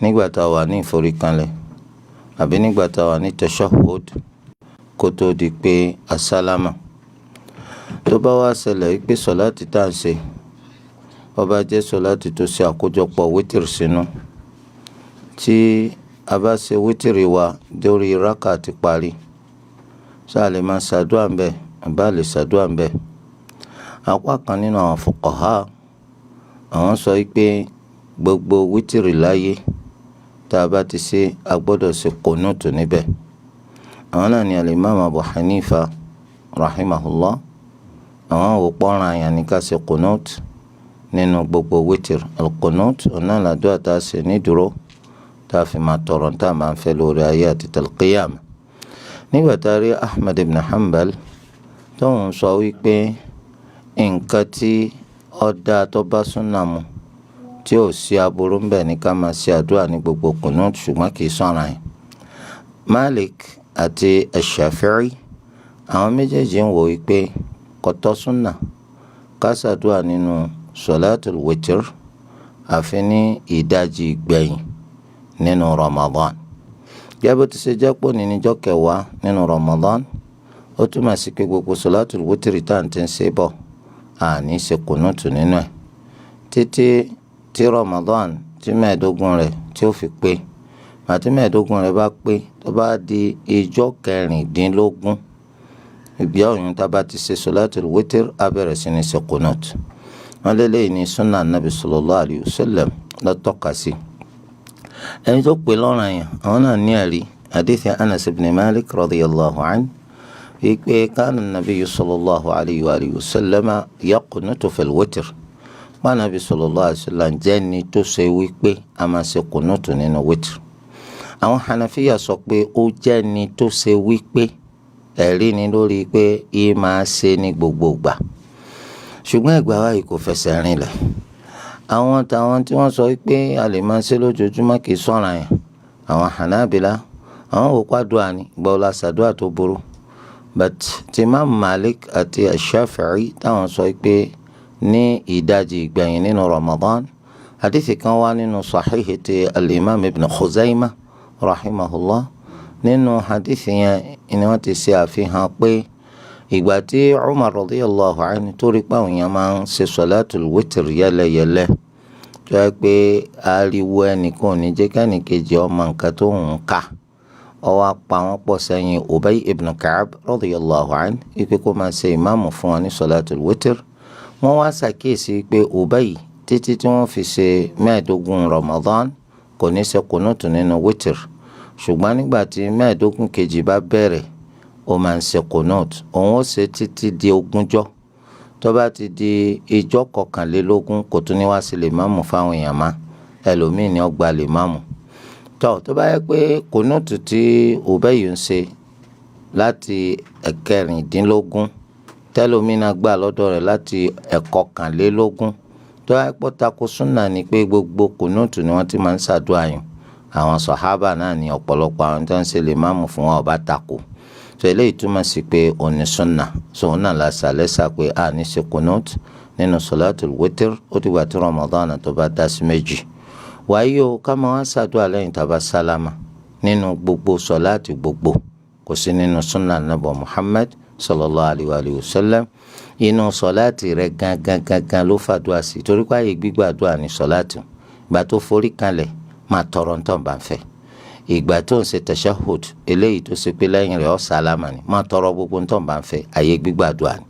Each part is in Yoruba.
Nígbà tá a wà ní ìforíkanlẹ̀ àbí nígbà tá a wà ní tashahhud kó tó di pé a sálámà. Tó bá wá ṣẹlẹ̀ wípé sọ̀láàtì tá à ń ṣe, ó bá jẹ́ sọ̀láàtì tó ṣe àkójọpọ̀ wítìrì sínú, tí a bá ṣe wítìrì wa dórí rákà ti parí, ṣá lè máa ṣàdúà ń bẹ̀ àbá lè ṣàdúà ń bẹ̀? Apá kan nínú àwọn fuqaha, àwọn sọ wípé gbogbo wítìrì láyé tá a bá ti ṣe, a gbọ́dọ̀ ṣe kùnúùtù níbẹ̀. Àwọn náà ni al-Imam Abu Hanifa rahimahullah. Àwọn wò pọ́nrán àyàn ní ká ṣe kùnúùtù nínú gbogbo wítìrì. Al-qunut ọ̀nà làdúrà tá a ṣe nídúró tá a fi máa tọrọ tá a máa ń fẹ́ lórí ayé àti tal-qiyama. Nígbà tá a rí Ahmad ibn Hanbal tóun sọ wípé nǹkan tí ó dáa tó bá súnà mu, tí ò sí aburú ń bẹ̀ ní ká máa ṣe àdúrà ní gbogbo kùnúùtù, ṣùgbọ́n kì í sọ̀ràn yẹn. Malik àti Shafi'i, àwọn méjèèjì ń wò wípé kò tọ́ súnà ká ṣàdúrà nínú sọ̀láàtù wítìr àfi ní ìdajì gbẹ̀yìn nínú Ramadan. Gẹ́gẹ́ bó ti ṣe jẹ́ pé òní níjọ́ 10 nínú Ramadan, ó túmọ̀ sí pé gbogbo sọ̀láàtù wítìr tá à ń ti ń ṣe bọ̀, àní ṣe kùnúùtù nínú ẹ̀ títí tí Ramadan tí 15 rẹ̀ tí ó fi pé. Àti 15 rẹ̀ bá pé, tó bá di ìjọ́ 16 ìbí ọ̀yún, tá a bá ti ṣe sọ̀láàtù wítìr, á bẹ̀rẹ̀ sí ní ṣe kùnúùtù. Wọ́n lélẹ́yìí ní sunnah Nabi sallallahu alayhi wa sallam lọ́tọ́ka sí. Ẹni tó pè lọ́ràn yẹn, àwọn náà ní ẹ̀rí hadithi Anas ibn Malik radiyallahu anhu wípé kana nabiyyu sallallahu alayhi wa sallam yaqunutu fil witr. Pàànàbí sallallahu alayhi wa sallam jẹ́ ni tó ṣe wípé a máa ṣe kùnúùtù nínú wítìr. Àwọn Hanafiya sọ pé ó jẹ́ ni tó ṣe wípé ẹ̀rí ni lórí pé í máa ṣe ní gbogbo ìgbà, ṣùgbọ́n ẹ̀gbà wa yìí kò fẹsẹ̀ rinlẹ̀. Àwọn táwọn tí wọ́n sọ pé a lè máa ṣe lójoojúmọ́, kì í sọ̀ràn yẹn, àwọn Hanabila, àwọn wò pàdùà ní gbọ́dọ̀ ṣàdúà tó burú. But tí Imam Malik àti Shafi'i táwọn sọ pé ní ìdajì ìgbẹ̀yìn nínú Ramadan, hadithi kan wá nínú Sahihi ti al-Imam Ibn Khuzaimah rahimahullah. Nínú hadithi yẹn ni wọ́n ti ṣe àfihàn pé ìgbà tí Umar radiyallahu anhu tó rí pé àwọn èèyàn máa ń ṣe sọ̀látul witr yẹ́lẹyẹ̀lẹ, tó yẹ pé ariwo ẹnìkan ò ní jẹ́ kẹ́nìkejì ọmọ nǹkan tó ń kà, ó wá pa wọ́n pọ̀ sẹ́yìn Ubay ibn Ka'b radiyallahu anhu wípé kó máa ṣe ìmáàmù fún wọn ní sọ̀látul witr. Wọ́n wá ṣàkíyèsí pé Ubay, títí tí wọ́n fi ṣe 15 Ramadan, kò ní ṣe kùnúùtù nínú witr, ṣùgbọ́n nígbà tí 15 kejì bá bẹ̀rẹ̀, ó máa ń ṣe kùnúùtù. Òun ó ṣe títí di ogúnjọ́. Tó bá ti di ìjọ́ 21, kò tún ní wá sí lè máàmù fáwọn èèyàn má, ẹlòmíì ni ó gba lè máàmù. Tó bá yẹ pé kùnúùtù tí Ubay ń ṣe láti 16, tẹlòmíì náà gbà lọ́dọ̀ rẹ̀ láti 21, tó yẹ pé tako súnà ni pé gbogbo kùnúùtù ni wọ́n ti máa ń ṣàdúrà yùn, àwọn sọ̀hábà náà ní ọ̀pọ̀lọpọ̀ àwọn tó ń ṣe lè máàmù fún wọn ọba tako. So eléyìí túmọ̀ sí pé òní súnà. So òun náà la ṣàlẹ́ sà pé a ní ṣe kùnúùtù nínú sọ̀látul wítìr, ó dìgbà tí Ramadan tó bá dá sí méjì. Wáyé o, ká máa wá ṣàdúrà lẹ́yìn tá a bá sálámà nínú gbogbo sọ̀láàtì gbogbo, kò sí nínú súnà nàbọ̀ Muhammad sallallahu alayhi wa sallam. Inú sọ̀láàtì rẹ gangan gangan ló fàdúrà sí, torí pé àyè gbígbàdúrà ní sọ̀láàtì. Ìgbà tó forí kanlẹ̀, máa tọrọ ń tàn bá ń fẹ́. Ìgbà tó ń ṣe tashahhud, eléyìí tó ṣe pé lẹ́yìn rẹ̀ ọ́ sálámà ni, máa tọrọ gbogbo ń tàn bá ń fẹ́. Àyè gbígbàdúrà ni.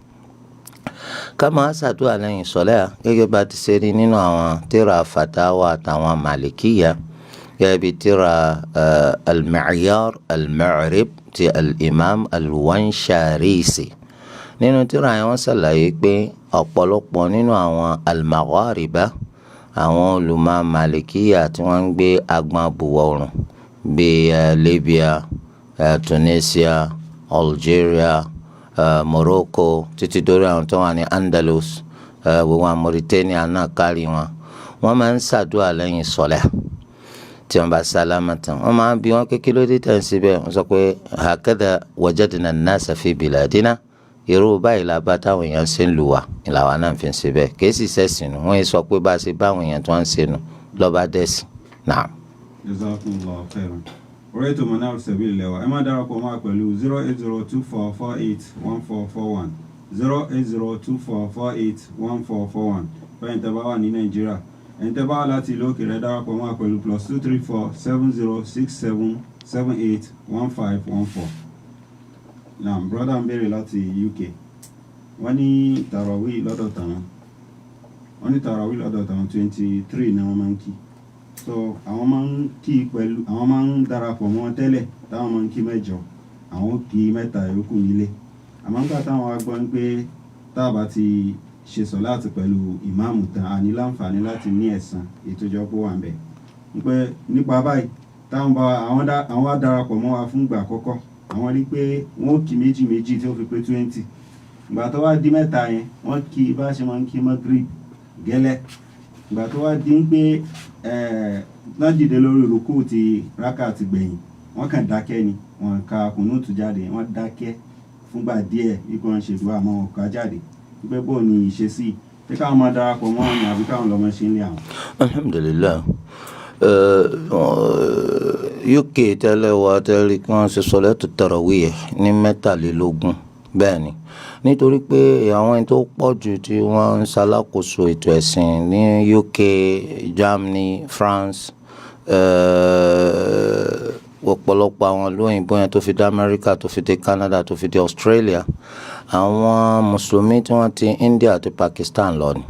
Ká máa ṣàdúrà lẹ́yìn sọ̀lá, gẹ́gẹ́ bá ti ṣe rí nínú àwọn tíra fatawa àtàwọn màlìkíyà, gẹ́gẹ́ bí tíra al-Mi'yar al-Mu'rib ti al-Imam al-Wansharisi. Nínú tíra yẹn, wọ́n ṣàlàyé pé ọ̀pọ̀lọpọ̀ nínú àwọn al-Maghariba, àwọn olùmọ̀ màlìkíyà tí wọ́n ń gbé agbọn àbùwọ̀ oòrùn bíi Libya, Tunisia, Algeria, Morocco, títí dórí àwọn tó wà ní Andalus, gbogbo àwọn Mauritania náà kárí wọn, wọ́n máa ń ṣàdúrà lẹ́yìn sọ̀lá tí wọ́n bá sálámà tán. Wọ́n máa ń bi wọ́n kékeré lóde tẹ̀ ń síbẹ̀, wọ́n sọ pé hakadha wajadna an-nasa fi biladina, irú báyìí la bá táwọn èèyàn ṣe ń lù wá, ìlàwà náà fi ń ṣe bẹ́ẹ̀. Kìí sì ṣẹ̀sìn nù. Wọ́n yìí sọ pé bá a ṣe báwọn èèyàn tó ń ṣe nù lọ́ba dẹ̀sìn náà. Jazakumullahu khairan. Orí ètò Manar Sabil lẹ́wà, ẹ máa darapọ̀ máa pẹ̀lú 08024481441, 08024481441 fẹ́yìn tẹ́ bá wà ní Nàìjíríà. Ẹ̀yin tẹ́ bá wà láti ìlú òkèèrè, darapọ̀ máa pẹ̀lú +2347067781514. Naam, brother ń béèrè láti UK. Wọ́n ní tarawih lọ́dọ̀ tàwọn, wọ́n ní tarawih lọ́dọ̀ tàwọn, 23 ni wọ́n máa ń kí. So àwọn máa ń kí pẹ̀lú, àwọn máa ń darapọ̀ mọ́ tẹ́lẹ̀, táwọn máa ń kí mẹ́jọ, àwọn ó kí mẹ́ta yòókù nílé. Àmọ́ nígbà táwọn wá gbọ́ pé tá a bá ti ṣe sọ̀láàtì pẹ̀lú ìmáàmù tán, a ní láǹfààní láti ní ẹ̀san ètò ìjọ pé wà ń bẹ̀ pé nípa báyìí, táwọn bá àwọn dá àwọn wá darapọ̀ mọ́ wa fún ìgbà àkọ́kọ́, àwọn rí pé wọ́n ó kí méjì méjì tí ó fi pé 20. Ìgbà tó wá di mẹ́ta yẹn, wọ́n kí bá ṣe máa ń kí Magrib gẹ́lẹ́. Ìgbà tó wá di pé náà dìde lórí rúkú ti rákà ti gbẹ̀yìn, wọ́n kàn dákẹ́ ni, wọ́n ka kùnúùtù jáde, wọ́n dákẹ́ fúngbà díẹ̀ wípé wọ́n ṣe dùá, àmọ́ wọn kà jáde. Wípé bó ni ìṣesí, pé káwọn máa darapọ̀ mọ́ wọn ni àbí káwọn lọ́mọ ṣe ń lé àwọn? Alhamdulilayi. UK tẹ́lẹ̀ wá tẹ́lẹ̀ kí wọ́n ṣe sọ̀látù tarawih ní 23. Bẹ́ẹ̀ ni, nítorí pé àwọn ẹni tó pọ̀ jù tí wọ́n ń ṣalákòóso ètò ẹ̀sìn ní UK, Germany, France, ọ̀pọ̀lọpọ̀ àwọn ìlú òyìnbó yẹn tó fi dé America, tó fi dé Canada, tó fi dé Australia, àwọn mùsùlùmí tí wọ́n ti India àti Pakistan lọ ni.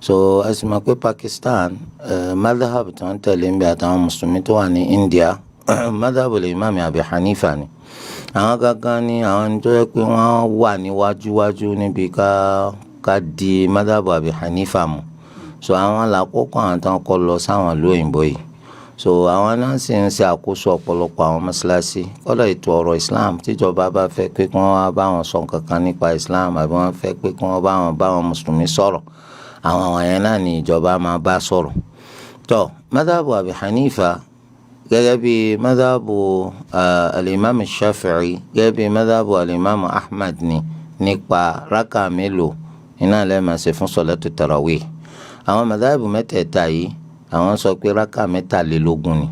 So ẹ sì mọ̀ pé Pakistan, madhhab tí wọ́n tẹ̀lé ń bẹ àtàwọn mùsùlùmí tó wà ní India, madhhab al-Imam Abi Hanifa ni. Àwọn gangan ni àwọn ẹni tó yẹ pé wọ́n wà níwájúwájú níbi ká di madhhab Abi Hanifa mu. So àwọn làkókò àwọn tó ń kọ́ lọ sáwọn ìlú òyìnbó yìí. So àwọn náà sì ń ṣe àkóso ọ̀pọ̀lọpọ̀ àwọn mọ́ṣáláṣí. Kódà ètò ọ̀rọ̀ Islam, tíjọba bá fẹ́ pé kí wọ́n wá bá wọn sọ nǹkan kan nípa Islam, àbí wọ́n fẹ́ pé kí wọ́n bá wọn mùsùlùmí sọ̀rọ̀, àwọn wọ̀nyẹn náà ni ìjọba máa bá sọ̀rọ̀. Tó madhhab Abi Hanifa, gẹ́gẹ́ bí madhhab al-Imam Shafi'i, gẹ́gẹ́ bí madhhab al-Imam Ahmad, ni nípa rákà mélòó iná lẹ́ẹ̀ máa ṣe fún sọ̀látù tarawih. Àwọn madhhab mẹ́tẹ̀ẹ̀ta yìí, àwọn sọ pé rákà 23 ni,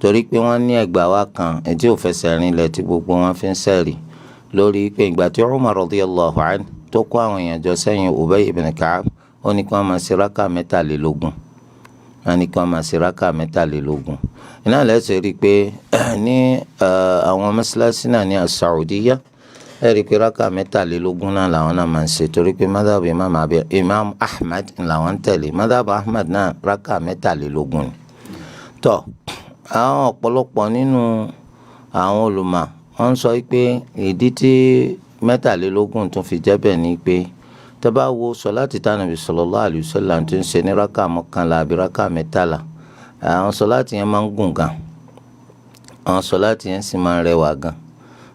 torí pé wọ́n ní ẹgbàá wa kan ètí ò fẹsẹ̀ rinlẹ̀ tí gbogbo wọn fi ń sẹ́rì lórí pé ìgbà tí Umar radiyallahu anhu tó kó àwọn èèyàn jọ sẹ́yìn Ubay ibn Ka'ab, ó ní kí wọ́n máa ṣe rákà 23. Wọ́n ní kí wọ́n máa ṣe rákà 23. Iná lẹ́sẹ̀ rí i pé ní àwọn mọ́ṣáláṣí náà ní Saudiya, ẹ rí i pé rákà 23 náà làwọn náà máa ń ṣe, torí pé madhhab Imam Ahmad làwọn ń tẹ̀lé. Madhhab Ahmad náà, rákà 23 ni. Tọ́ àwọn ọ̀pọ̀lọpọ̀ nínú àwọn olùmọ̀, wọ́n ń sọ pé ìdí tí 23 tún fi jẹ́ bẹ́ẹ̀ ni pé tẹ́ bá wo sọláàtì tí Ànábì sallallahu alaihi wasallam tí ń ṣe ní rákà 11 àbí rákà 13, àwọn sọláàtì yẹn máa ń gùn gan, àwọn sọláàtì yẹn sì máa ń rẹwà gan.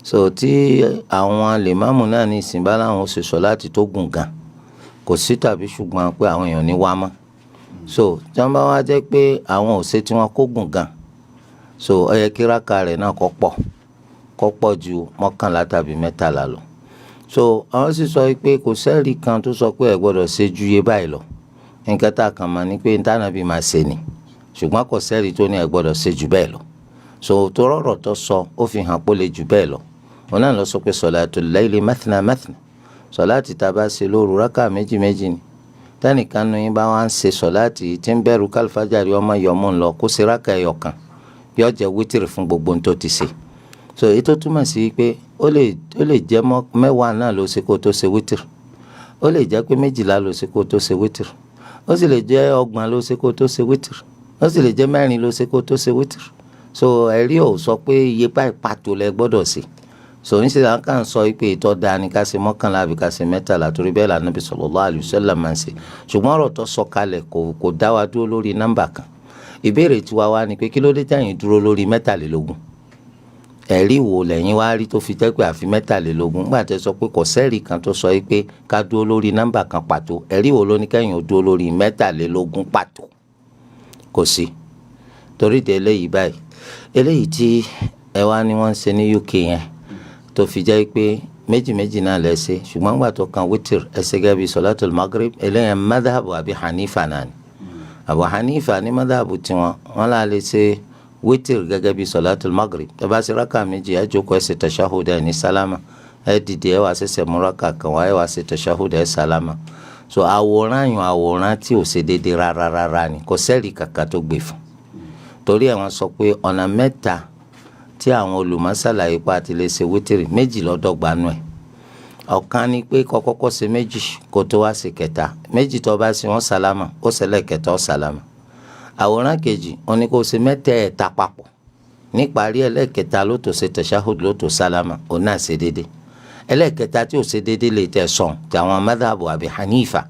So tí àwọn lèmámù náà ní ìsìn bá láwọn ó ṣe sọláàtì tó gùn gan, kò sí tàbí ṣùgbọ́n pé àwọn èèyàn ní wá mọ́. So tí wọ́n bá wá jẹ́ pé àwọn ò ṣe tí wọ́n kó gùn gan, so ó yẹ kí rákà rẹ̀ náà kó pọ̀ ju 11 tàbí 13 lọ. So àwọn sì sọ pé kò sẹ́ẹ̀rì kan tó sọ pé ẹ gbọ́dọ̀ ṣe ju iye báyìí lọ. Nǹkan tá a kàn mọ̀ ni pé ntànàbí máa ṣe ni, ṣùgbọ́n kò sẹ́ẹ̀rì tó ní ẹ gbọ́dọ̀ ṣe jù bẹ́ẹ̀ lọ. So tó rọ̀rọ̀ tó sọ, ó fi hàn pé ó lè jù bẹ́ẹ̀ lọ. Òun náà lọ sọ pé salatul layli mathna mathna, sọláàtì tá a bá ṣe lóru, rákà méjì méjì ni. Tẹnìkan nu yín bá wá ń ṣe sọláàtì tí ń bẹ̀rù kálífàjárì ọmọ yọmú ńlọ, kó ṣe rákà ẹyọ kan, yóò jẹ́ wítìrì fún gbogbo ohun tó ti ṣe. So èyí tó túmọ̀ sí pé ó lè jẹ́ 10 náà ló ṣe kó tó ṣe wítìrì, ó lè jẹ́ pé 12 ló ṣe kó tó ṣe wítìrì, ó sì lè jẹ́ 30 ló ṣe kó tó ṣe wítìrì, ó sì lè jẹ́ 4 ló ṣe kó tó ṣe wítìrì. So ẹ̀rí ò sọ pé iye báyìí pàtó lẹ gbọ́dọ̀ ṣe. So ní ṣe à ń sọ pé ìtọ́ da ni ká ṣe 11 àbí ká ṣe 13, torí bẹ́ẹ̀ l'Ànábì sallallahu alaihi wasallam máa ń ṣe. Ṣùgbọ́n ọ̀rọ̀ tó sọ kalẹ̀ kò dá wa dúró lórí nọ́mbà kan. Ìbéèrè tiwa wá ni pé kí ló dé tẹ̀yìn dúró lórí 23? Ẹ̀rí wo lẹ́yìn wá rí tó fi jẹ́ pé àfi 23? Nígbà tẹ́ sọ pé kò sẹ́ẹ̀rì kan tó sọ pé ká dúró lórí nọ́mbà kan pàtó, ẹ̀rí wo ló ní kẹ́yìn ó dúró lórí 23 pàtó? Kò sí. Torí de eléyìí báyìí, eléyìí tí ẹ wá ní wọ́n ń ṣe ní UK yẹn, tó fi jẹ́ pé méjì méjì náà lẹ ṣe, ṣùgbọ́n gbà tó kan wítìr, ẹ ṣe gẹ́gẹ́ bí sọlátul magrib, eléyìí madhhabu Abi Hanifa náà ni. Abu Hanifa ní madhhabu tiwọn, wọn là lè ṣe. Wítìrì gẹ́gẹ́ bí sọ̀látul magrib, tẹ́ bá ṣe rákà méjì, ẹ jókòó, ẹ ṣe tashahhud, ẹ ní sálámà, ẹ dìde, ẹ wá ṣẹ̀ṣẹ̀ mú rákà kan wá, ẹ wá ṣe tashahhud, ẹ sálámà. So àwòrán yun, àwòrán tí ò ṣe déédéé rárá rárá ni, kò sẹ́ẹ̀rì kàkà tó gbé fún. Torí ẹ̀ wọ́n sọ pé ọ̀nà mẹ́ta tí àwọn olùmọ̀ ṣàlàyé pa àti lè ṣe wítìrì, méjì ló dọ́gba nù ẹ̀. Ọ̀kan ni pé kó kọ́kọ́ ṣe méjì kó tó wá ṣe kẹta. Méjì tó bá ṣe, wọ́n sálámà, ó ṣẹlẹ̀ kẹta, ó sálámà. Àwòrán kejì, ó ní kó ṣe mẹ́tẹ̀ẹ̀ta papọ̀, níparí ẹlẹ́kẹta ló tó ṣe tashahhud, ló tó sálámà, òun náà ṣe déédéé. Ẹlẹ́kẹta tí ò ṣe déédéé lè tẹ̀ sọ̀n tí àwọn madhabu Abi Hanifa.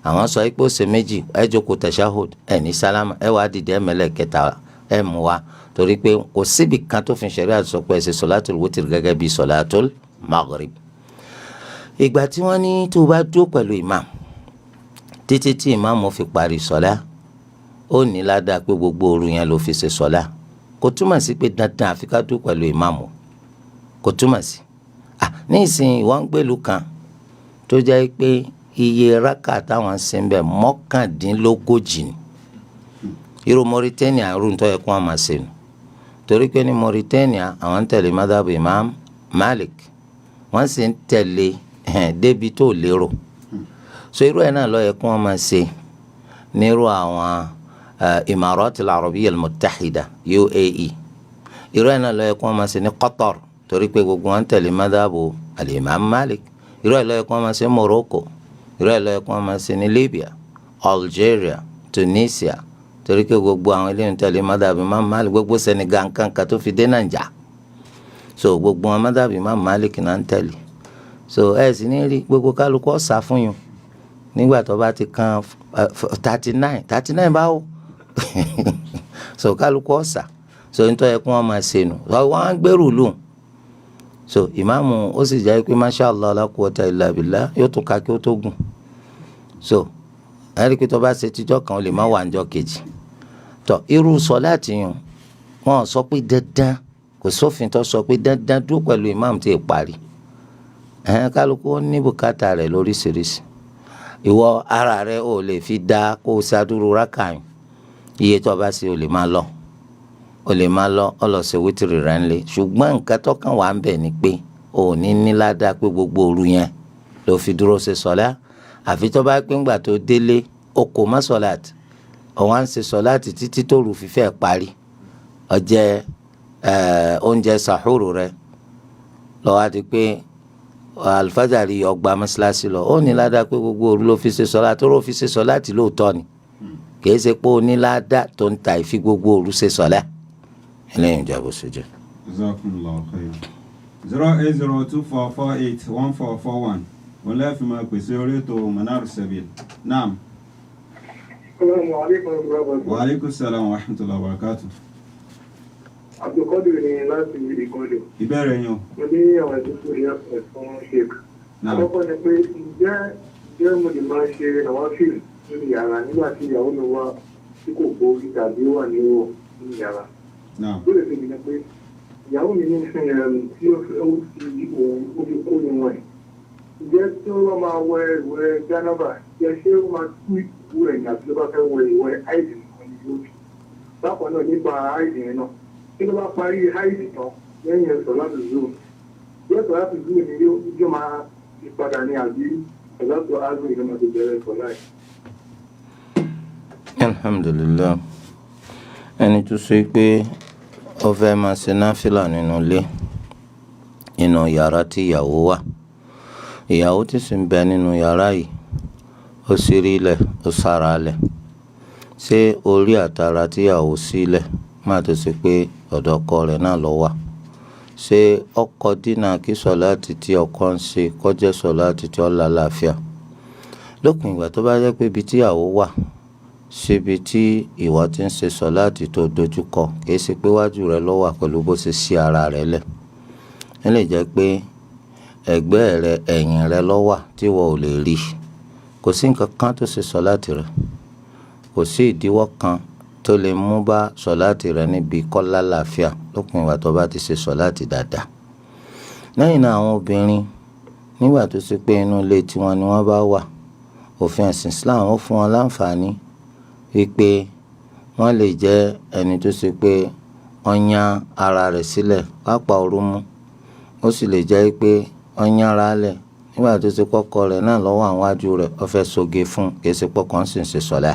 Àwọn sọ pé ó ṣe méjì, ẹ jókòó tashahhud, ẹ ní sálámà, ẹ wá dìde, ẹ mẹ́lẹ̀kẹta, ẹ mú wa, torí pé kò síbi kan tó fi ṣẹ̀ríà sọ pé ẹ ṣe sọ̀látùl wítìrì gẹ́gẹ́ bí sọ̀látùl maghrib. Ìgbà tí wọ́n ní tó bá dúró pẹ̀lú imam títí tí imam fi parí sọ̀lá, ó ní ládàá pé gbogbo òru yẹn ló fi ṣe sọ̀lá, kò túmọ̀ sí pé dandan àfi ká dúró pẹ̀lú imam o. Kò túmọ̀ sí. Ní ìsìn, wọ́n ń gbèlú kan tó jẹ́ pé iye rákà táwọn ń ṣe ń bẹ̀ 39 ni. Irú Mauritania, irú tó yẹ kó wọn máa ṣe nù, torí pé ní Mauritania, àwọn ń tẹ̀lé madhabu Imam Malik, wọ́n sì ń tẹ̀lé débi tó lérò. So irú ẹ̀ náà ló yẹ kó wọ́n máa ṣe nírú àwọn Imarat al-Arabiyya al-Muttahida, UAE. Irú ẹ̀ náà ló yẹ kó wọ́n máa ṣe ní Qatar, torí pé gbogbo wọn ń tẹ̀lé madhabu al-Imam Malik. Irú ẹ̀ ló yẹ kó wọ́n máa ṣe ní Morocco. Irú ẹ̀ ló yẹ kó wọ́n máa ṣe ní Libya, Algeria, Tunisia, torí pé gbogbo àwọn eléyìí ń tẹ̀lé madhabu Imam Malik. Gbogbo Senegal nǹkan kan tó fi dé Nàìjà, so gbogbo wọn, madhabu Imam Malik náà ń tẹ̀lé. So ẹ sì ní rí gbogbo kálukú ọ̀sà fún yín nígbà tó bá ti kan 39, 39 báwo. So kálukú ọ̀sà. So nítorí ẹ kí wọ́n máa ṣe nù, wọ́n á gbèrú lù. So ìmáàmù ó sì jẹ́ pé masha Allah la quwwata illa billah, yóò tún ka kí ó tó gùn. So ẹ rí i pé tó bá ṣe tíjọ́ kan, ó lè má wà níjọ́ kejì. Tó irú sọláàtì yùn, wọn sọ pé dandan, kò sófin tó sọ pé dandan dúró pẹ̀lú ìmáàmù tí ì parí. Ẹ̀hẹ́n, kálukú ó ní bùkátà rẹ̀ lóríṣiríṣi. Ìwọ ara rẹ̀ ò lè fi dá kó o ṣàdúró rákà yùn. Iye tó o bá ṣe, o lè máa lọ, o lè máa lọ, ọ lọ ṣe wítìrì rẹ̀ ńlẹ̀. Ṣùgbọ́n nǹkan tó kàn wá ń bẹ̀ ni pé o ò ní ní ládàá pé gbogbo òru yẹn ló fi dúró ṣe sọlá, àfi tó bá pé ńgbà tó délé, o kò má sọláàtì, o wá ń ṣe sọláàtì títí tó rù fífẹ́ parí, ó jẹ oúnjẹ sàhúrù rẹ̀ lọ́wọ́ àti pé alifájàrí yọ gba mọ́ṣáláṣí lọ, ó ní ládàá pé gbogbo òru ló fi ṣe sọlá, tó rò fi ṣe sọláàtì lóòótọ́ ni. Kì í ṣe pé ó ní ládàá tó ń ta ìfi gbogbo òru ṣe sọlá. Eléyìí ń jẹ́ bó ṣe jẹ́. Jazakumullahu khairan. 08024481441 òun lẹ́ẹ̀fì máa pèsè orí ètò Manar Sabil. Naam. Assalamu alaikum wa rahmatullahi. Wa alaikum salam wa rahmatullahi wa barakatuh. Abdulkadir ni láti Ìkọlù. Ìbéèrè yín o. Mo ní àwọn ìdúgbò ní ọ̀sẹ̀ fún Sheikh. Naam. Àkọ́kọ́ ni pé ǹjẹ́ mo lè máa ṣe nàwáfíìlì nínú yàrá nígbà tí ìyàwó mi wá tí kò borí tàbí wà ní ìwọ̀ nínú yàrá? Naam. Ìbéèrè kejì ni pé ìyàwó mi ní ìsìn tí ó fi òun ó fi kó irun ẹ̀. Ǹjẹ́ tí ó bá máa wẹ ìwẹ̀ jánábà, jẹ́ ṣé ó máa tú ìwú ẹ̀ ní àbí tó bá fẹ́ wẹ ìwẹ̀ háìdì nìkan ni yóò fi? Bákan náà, nípa háìdì yẹn náà, tí ló bá parí háìdì tán lẹ́yìn ẹ̀sọ̀ láti zoo, ẹ̀sọ̀ láti zoo ni yóò máa fi padà ní àbí ẹ̀sọ̀ láti azul ló máa ti bẹ̀rẹ̀ sọ̀ láì? Alhamdulilayi. Ẹni tó ṣe pé ó fẹ́ máa ṣe náfìlà nínú ilé, nínú yàrá tí ìyàwó wà, ìyàwó tí sì ń bẹ nínú yàrá yìí, ó ṣírí lẹ̀, ó sára lẹ̀, ṣé orí àtara tí ìyàwó sílẹ̀ má tó ṣe pé ọ̀dọ̀ ọkọ rẹ̀ náà ló wà, ṣé ọkọ dínà kí sọ̀láàtì tí ọkọ ń ṣe kó jẹ́ sọ̀láàtì tí ó lálàáfíà? Lópin ìgbà tó bá jẹ́ pé ibi tí ìyàwó wà síbi tí ìwọ ti ń ṣe sọ̀láàtì tó dojúkọ, kì í ṣe pé wájú rẹ ló wà pẹ̀lú bó ṣe ṣí ara rẹ̀ lẹ̀. Ó lè jẹ́ pé ẹ̀gbẹ́ rẹ, ẹ̀yìn rẹ ló wà tí ìwọ ò lè rí. Kò sí nǹkan kan tó ṣe sọ̀láàtì rẹ. Kò sí ìdíwọ́ kan tó lè mú bá sọ̀láàtì rẹ níbi kó lálàáfíà lópin ìgbà tó bá ti ṣe sọ̀láàtì dáadáa. Lẹ́yìn náà, àwọn obìnrin, nígbà tó ṣe pé inú ilé tiwọn ni wọ́n bá wà, òfin ẹ̀sìn Islam ó fún wọn láǹfààní wípé wọ́n lè jẹ́ ẹni tó ṣe pé ó yan ara rẹ̀ sílẹ̀ pápá ooru mú, ó sì lè jẹ́ pé ó yan ara lẹ̀ nígbà tó ṣe kọ́kọ́ rẹ̀ náà lọ́wọ́ àwọn ajú rẹ̀, ó fẹ́ soge fún, kì í ṣe pọ́kàn sì ń ṣe sọ̀lá.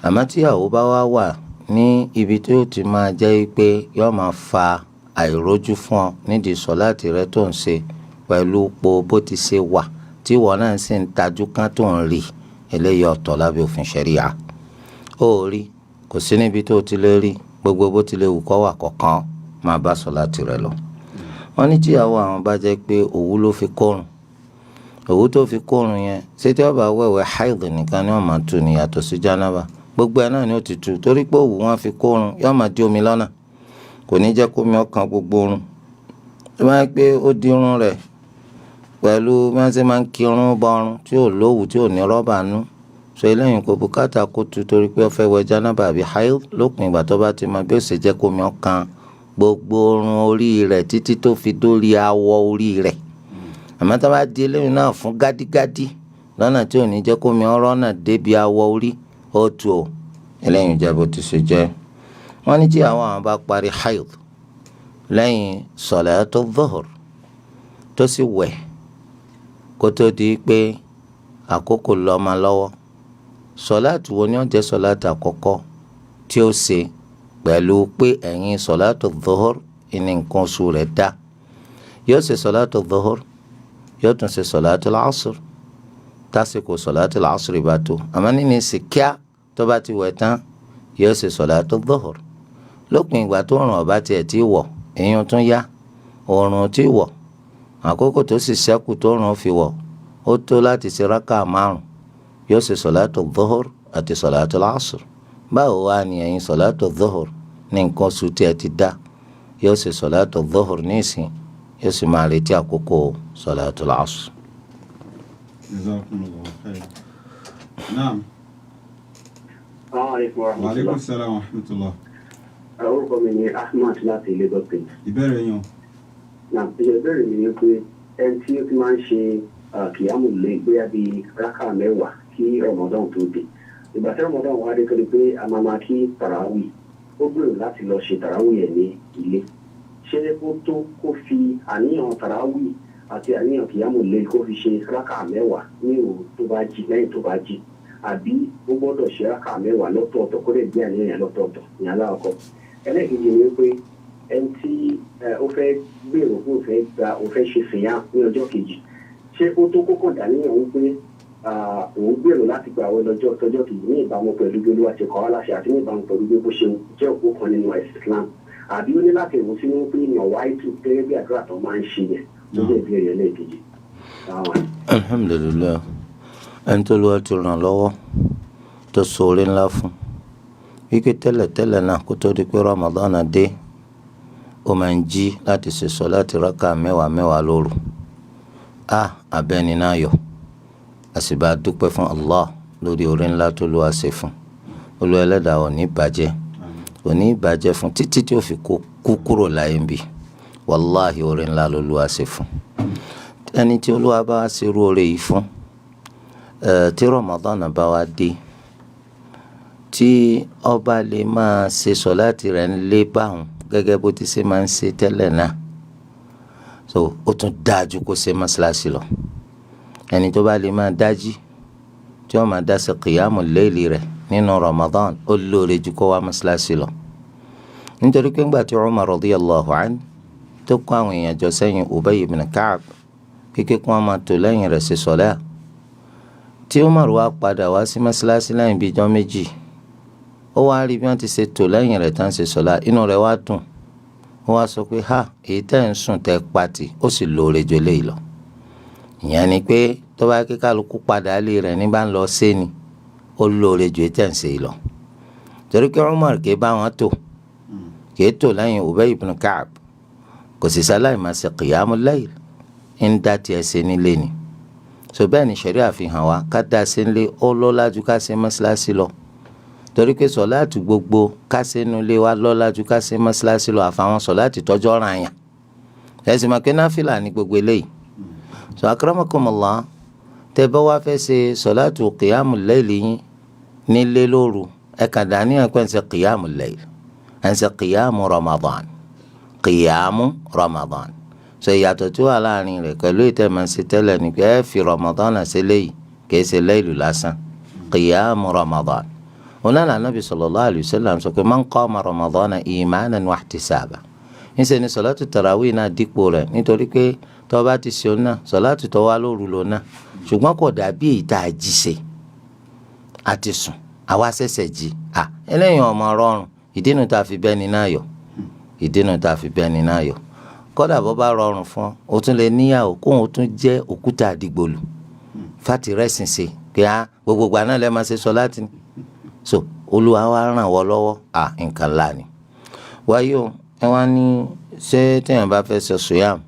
Àmọ́ tíyàwó bá wá wà ní ibi tí ó ti máa jẹ́ pé yóò máa fa àìrójú fún ọ nídìí sọ̀láàtì rẹ tó ń ṣe pẹ̀lú po bó ti ṣe wà tí ìwọ náà sì ń tajú kán tó ń rí, eléyìí ọ̀tọ̀ lábẹ́ òfin ṣẹ̀ríà. Ó rí, kò sí níbi tó ti lè rí, gbogbo bó ti lè wù kó wà kọ̀ọ̀kan, máa bá sọ̀láàtì rẹ lọ. Wọ́n ní tíyàwó àwọn bá jẹ́ pé òwú ló fi kórun, òwú tó fi kórun yẹn, ṣé tí ó bá wẹ̀wẹ̀ haid nìkan ni wọ́n máa tú ni yàtọ̀ sí jánábà? Gbogbo ẹ̀ náà ni ó ti tú, torí pé òwú wọn fi kórun yóò máa di omi lọ́nà, kò ní jẹ́ kómi ọkàn gbogbo orun. Tó bá yẹ pé ó di irun rẹ̀ pẹ̀lú bí wọ́n ṣe máa ń kírun bọrun tí ò lówù tí ò ní rọ́bà nú, so eléyìí kò bùkátà kó tu torí pé ó fẹ́ wẹ̀ jánábà àbí haid, lópin ìgbà tó bá ti mọ bí ó ṣe jẹ́ kómi ọkàn gbogbo orun orí rẹ̀ títí tó fi dórí awọ orí rẹ̀. Àmọ́ tó bá di eléyìí náà fún gádígádí lọ́nà tí ò ní jẹ́ kómi ọ̀rọ̀ náà débi awọ orí, ó tu o. Eléyìí jẹ́ bó ti ṣe jẹ́. Wọ́n ní tí àwọn bá parí haid lẹ́yìn sọ̀látù dhuhr tó sì wẹ̀ kó tó di pé àkókò lọ́ máa lọ́wọ́, sọ̀láàtù wo ni ó jẹ́ sọ̀láàtù àkọ́kọ́ tí ó ṣe pẹ̀lú pé ẹ̀yìn sọ̀láàtù dhuhr ní nǹkan oṣù rẹ̀ dá? Yóò ṣe sọ̀láàtù dhuhr, yóò tún ṣe sọ̀láàtù lásr tásìkò sọ̀láàtù lásr bá tó. Àmọ́ nínú ìsìnkíá tó bá ti wẹ̀ tán, yóò ṣe sọ̀láàtù dhuhr lópin ìgbà tó òòrùn ọ̀bá tiẹ̀ ti wọ̀. Èèyàn tún yá, òòrùn ti wọ̀, àkókò tó sì ṣẹ́kù tó òòrùn fi wọ̀ ó tó láti ṣe rákà márùn. Yóò ṣe sọ̀láàtù dhuhr àti sọ̀láàtù lásr. Báwo wá ni ẹ̀yin sọ̀láàtù dhuhr ní nǹkan oṣù tí ẹ ti dá? Yóò ṣe sọ̀láàtù dhuhr ní ìsìn, yóò sì máa retí àkókò sọ̀láàtù lásr. Jazakumullahu khair. Naam. Assalamu alaikum Wa alaikum warahmatullah. salam wa rahmatullah. Orúkọ mi ni Ahmad láti Lagos State. Ìbéèrè yín o. Náà, ìbéèrè mi ni pé ẹni tí ó ti máa ń ṣe kìyàmù lé bóyá bíi rákà 10 kí Ramadan tó dé. Ìgbà tí Ramadan wá dé tó di pé a máa máa kí tàràwì, ó gbèrò láti lọ ṣe tàràwì ẹ̀ ní ilé. Ṣé ó tó kó fi àníyàn tàràwì àti àníyàn kìyàmù lé kó fi ṣe rákà 10 ní òru tó bá jí, lẹ́yìn tó bá jí? Àbí ó gbọ́dọ̀ ṣe rákà 10 lọ́tọ̀ọ̀tọ̀ kó lè gbé àníyàn yẹn lọ́tọ̀ọ̀tọ̀? Ní alákọ̀ọ́kọ́. Ẹlẹ́ẹ̀kejì ni pé ẹni tí ó fẹ́ gbèrò pé ó fẹ́ gba, ó fẹ́ ṣe fìyà ní ọjọ́ kejì, ṣé ó tó kókò dàníyàn wípé òun gbèrò láti gba àwọn lọ́jọ́ tọjọ́ kejì ní ìbámu pẹ̀lú bí Olúwa ṣe kọ́ wá láṣẹ àti ní ìbámu pẹ̀lú bí ó ṣe jẹ́ òpó kan nínú ẹ̀sìn Islam, àbí ó ní láti rò sínú pé nàwáìtù gẹ́gẹ́ bí àdúrà tó máa ń ṣe yẹn? Tó jẹ́ ìbéèrè ẹlẹ́ẹ̀kejì. Alhamdulilayi, ẹni tó lọ́wọ́ ti ràn lọ́wọ́ tó ṣoore ńlá fún wípé tẹ́lẹ̀tẹ́lẹ̀ náà kó tó di pé Ramadan dé, ó máa ń jí láti ṣe sọ̀láàtì rákà 10 10 lóru. A abẹ́ni náà yọ, a sì bá a dúpẹ́ fún Allah lórí oore ńlá tó lọ́wọ́ ṣe fún. Olúwa Ẹlẹ́dàá ò ní bàjẹ́, ò ní bàjẹ́ fún títí tí ó fi kú kúrò láyé ń bì. Wàláhì, oore ńlá lÓlúwa ṣe fún ẹni tí Olúwa bá ṣe irú oore yìí fún. Tí Ramadan bá wá dé, tí ọba lè máa ṣe sọ̀láàtì rẹ̀ ń lé báwọn gẹ́gẹ́ bó ti ṣe máa ń ṣe tẹ́lẹ̀ náà, so ó tún dáa ju kó ṣe mọ́ṣáláṣí lọ. Ẹni tó bá lè máa dájí tí ó máa dá ṣe kìyàmù léèlì rẹ̀ nínú Ramadan, ó lóore ju kó wá mọ́ṣáláṣí lọ, nítorí pé ńgbà tí Umar radiyallahu anhu tó kó àwọn èèyàn jọ sẹ́yìn Ubay ibn Ka'b kíkẹ́ kí wọ́n máa tò lẹ́yìn rẹ̀ ṣe sọ̀lá, tí Umar wá padà wá sí mọ́ṣáláṣí lẹ́yìn bíi ijọ́ 2, ó wá rí bí wọ́n ti ṣe tò lẹ́yìn rẹ̀ tán ṣe sọ̀lá, inú rẹ̀ wá dùn. Ó wá sọ pé, "Ha, èyí tẹ́ ń sùn tẹ́ pati, ó sì lóore ju eléyìí lọ." Ìyẹn ni pé tó bá kí kálukú padà lé rẹ̀ ní bá ń lọ sé ni, ó lóore ju èyí tẹ́ ń ṣe yìí lọ, torí pé Umar kì í bá wọn tò, kì í tò lẹ́yìn Ubay ibn Ka'b, kò sì sáláì máa ṣe qiyamul layl, ń dá tiẹ̀ ṣe nílé ni. So bẹ́ẹ̀ ni ṣẹ̀ríà fi hàn wá, ká dá sí nílé ó lọ́lá ju ká ṣe mọ́ṣáláṣí lọ, torí pé sọ̀láàtì gbogbo ká ṣe nulẹ̀ wa lọ́lá ju ká ṣe mọ́ṣáláṣí lọ, àfàwọn sọ̀láàtì tọ́jọ́ ràn yàn. Ẹ̀sìn mọ̀ pé náfìlà ní gbogbo eléyìí. So akramakumullah, tẹ́ bá wá fẹ́ ṣe sọ̀láàtì qiyamul layl yín nílé lóru, ẹ kàn dàníyàn pé ń ṣe qiyamul layl. Ẹ̀ ń ṣe qiyamu Ramadan, qiyamu Ramadan. So ìyàtọ̀ tí wà láàrin rẹ̀ pẹ̀lú ìtẹ̀mọ̀sí tẹ́lẹ̀ ni pé ẹ fi Ramadan ṣe léyìí, kìí ṣe laylu lásán, qiyamu Ramadan. Onáà Nabi sallallahu alayhi wa sallam sọ pé man qama Ramadana imanan wa ihtisaba. Ńṣe ni sọ̀látù tarawih náà dípò rẹ̀, nítorí pé tó bá ti ṣe òun náà, sọ̀látù tó wá lóru lò náà, ṣùgbọ́n kò dàbí èyí tá a jí ṣe àti sùn àwa ṣẹ̀ṣẹ̀ jí. À eléyìí ọmọ rọrùn, ìdínú tá a fi bẹ́ni náà yọ, ìdínú tá a fi bẹ́ni náà yọ. Kódà bó bá rọrùn fún ọ, o tún lè níyàwó kóun ó tún jẹ́ òkúta àdìgbòlù fati rẹ́sìn ṣe pé á gbogbo ìgbà náà lẹ́ máa ṣe sọ̀láàtì ni. So Olúwa wa ràn wọ́ lọ́wọ́, à nǹkan ńlá ni. Wáyé o, ẹ wá ní ṣé téèyàn bá fẹ́ ṣe sùyàm,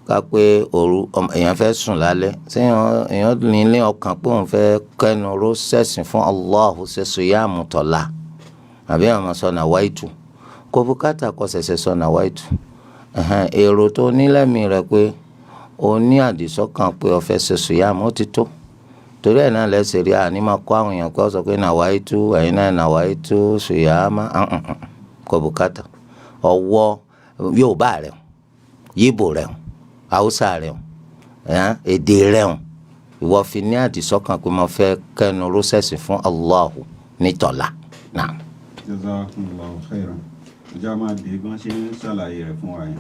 ká pé òru èèyàn fẹ́ sùn lálẹ́, ṣé èèyàn ní ilé ọkàn pé òun fẹ́ kẹ́nu ró sẹ̀sìn fún Allahu ṣe sùyàm tọ̀la, àbí àwọn máa sọ nàwáìtù? Kò bùkátà kó ṣẹ̀ṣẹ̀ sọ nàwáìtù. Èrò tó nílẹ̀mí rẹ̀ pé o ní àdìsọ́kàn pé o fẹ́ ṣe sùyàm, ó ti tó. Torí ẹ̀ náà lẹ́sẹ̀ rí àní máa kó àwọn èèyàn kó sọ pé nàwáìtù, ẹ̀yin náà nàwáìtù sùyàmá, kò bùkátà. Ọwọ́ Yorùbá rẹ̀, Yíbò rẹ̀, Haúsá rẹ̀, èdè rẹ̀, ìwọ fi ní àdìsọ́kàn pé mo fẹ́ kẹ́nu rósẹ̀sì fún Allahu nítọ̀la náà. Jazakumullahu khairan. Ìjà máa dé bí wọ́n ṣe ń ṣàlàyé rẹ̀ fún wa yẹn.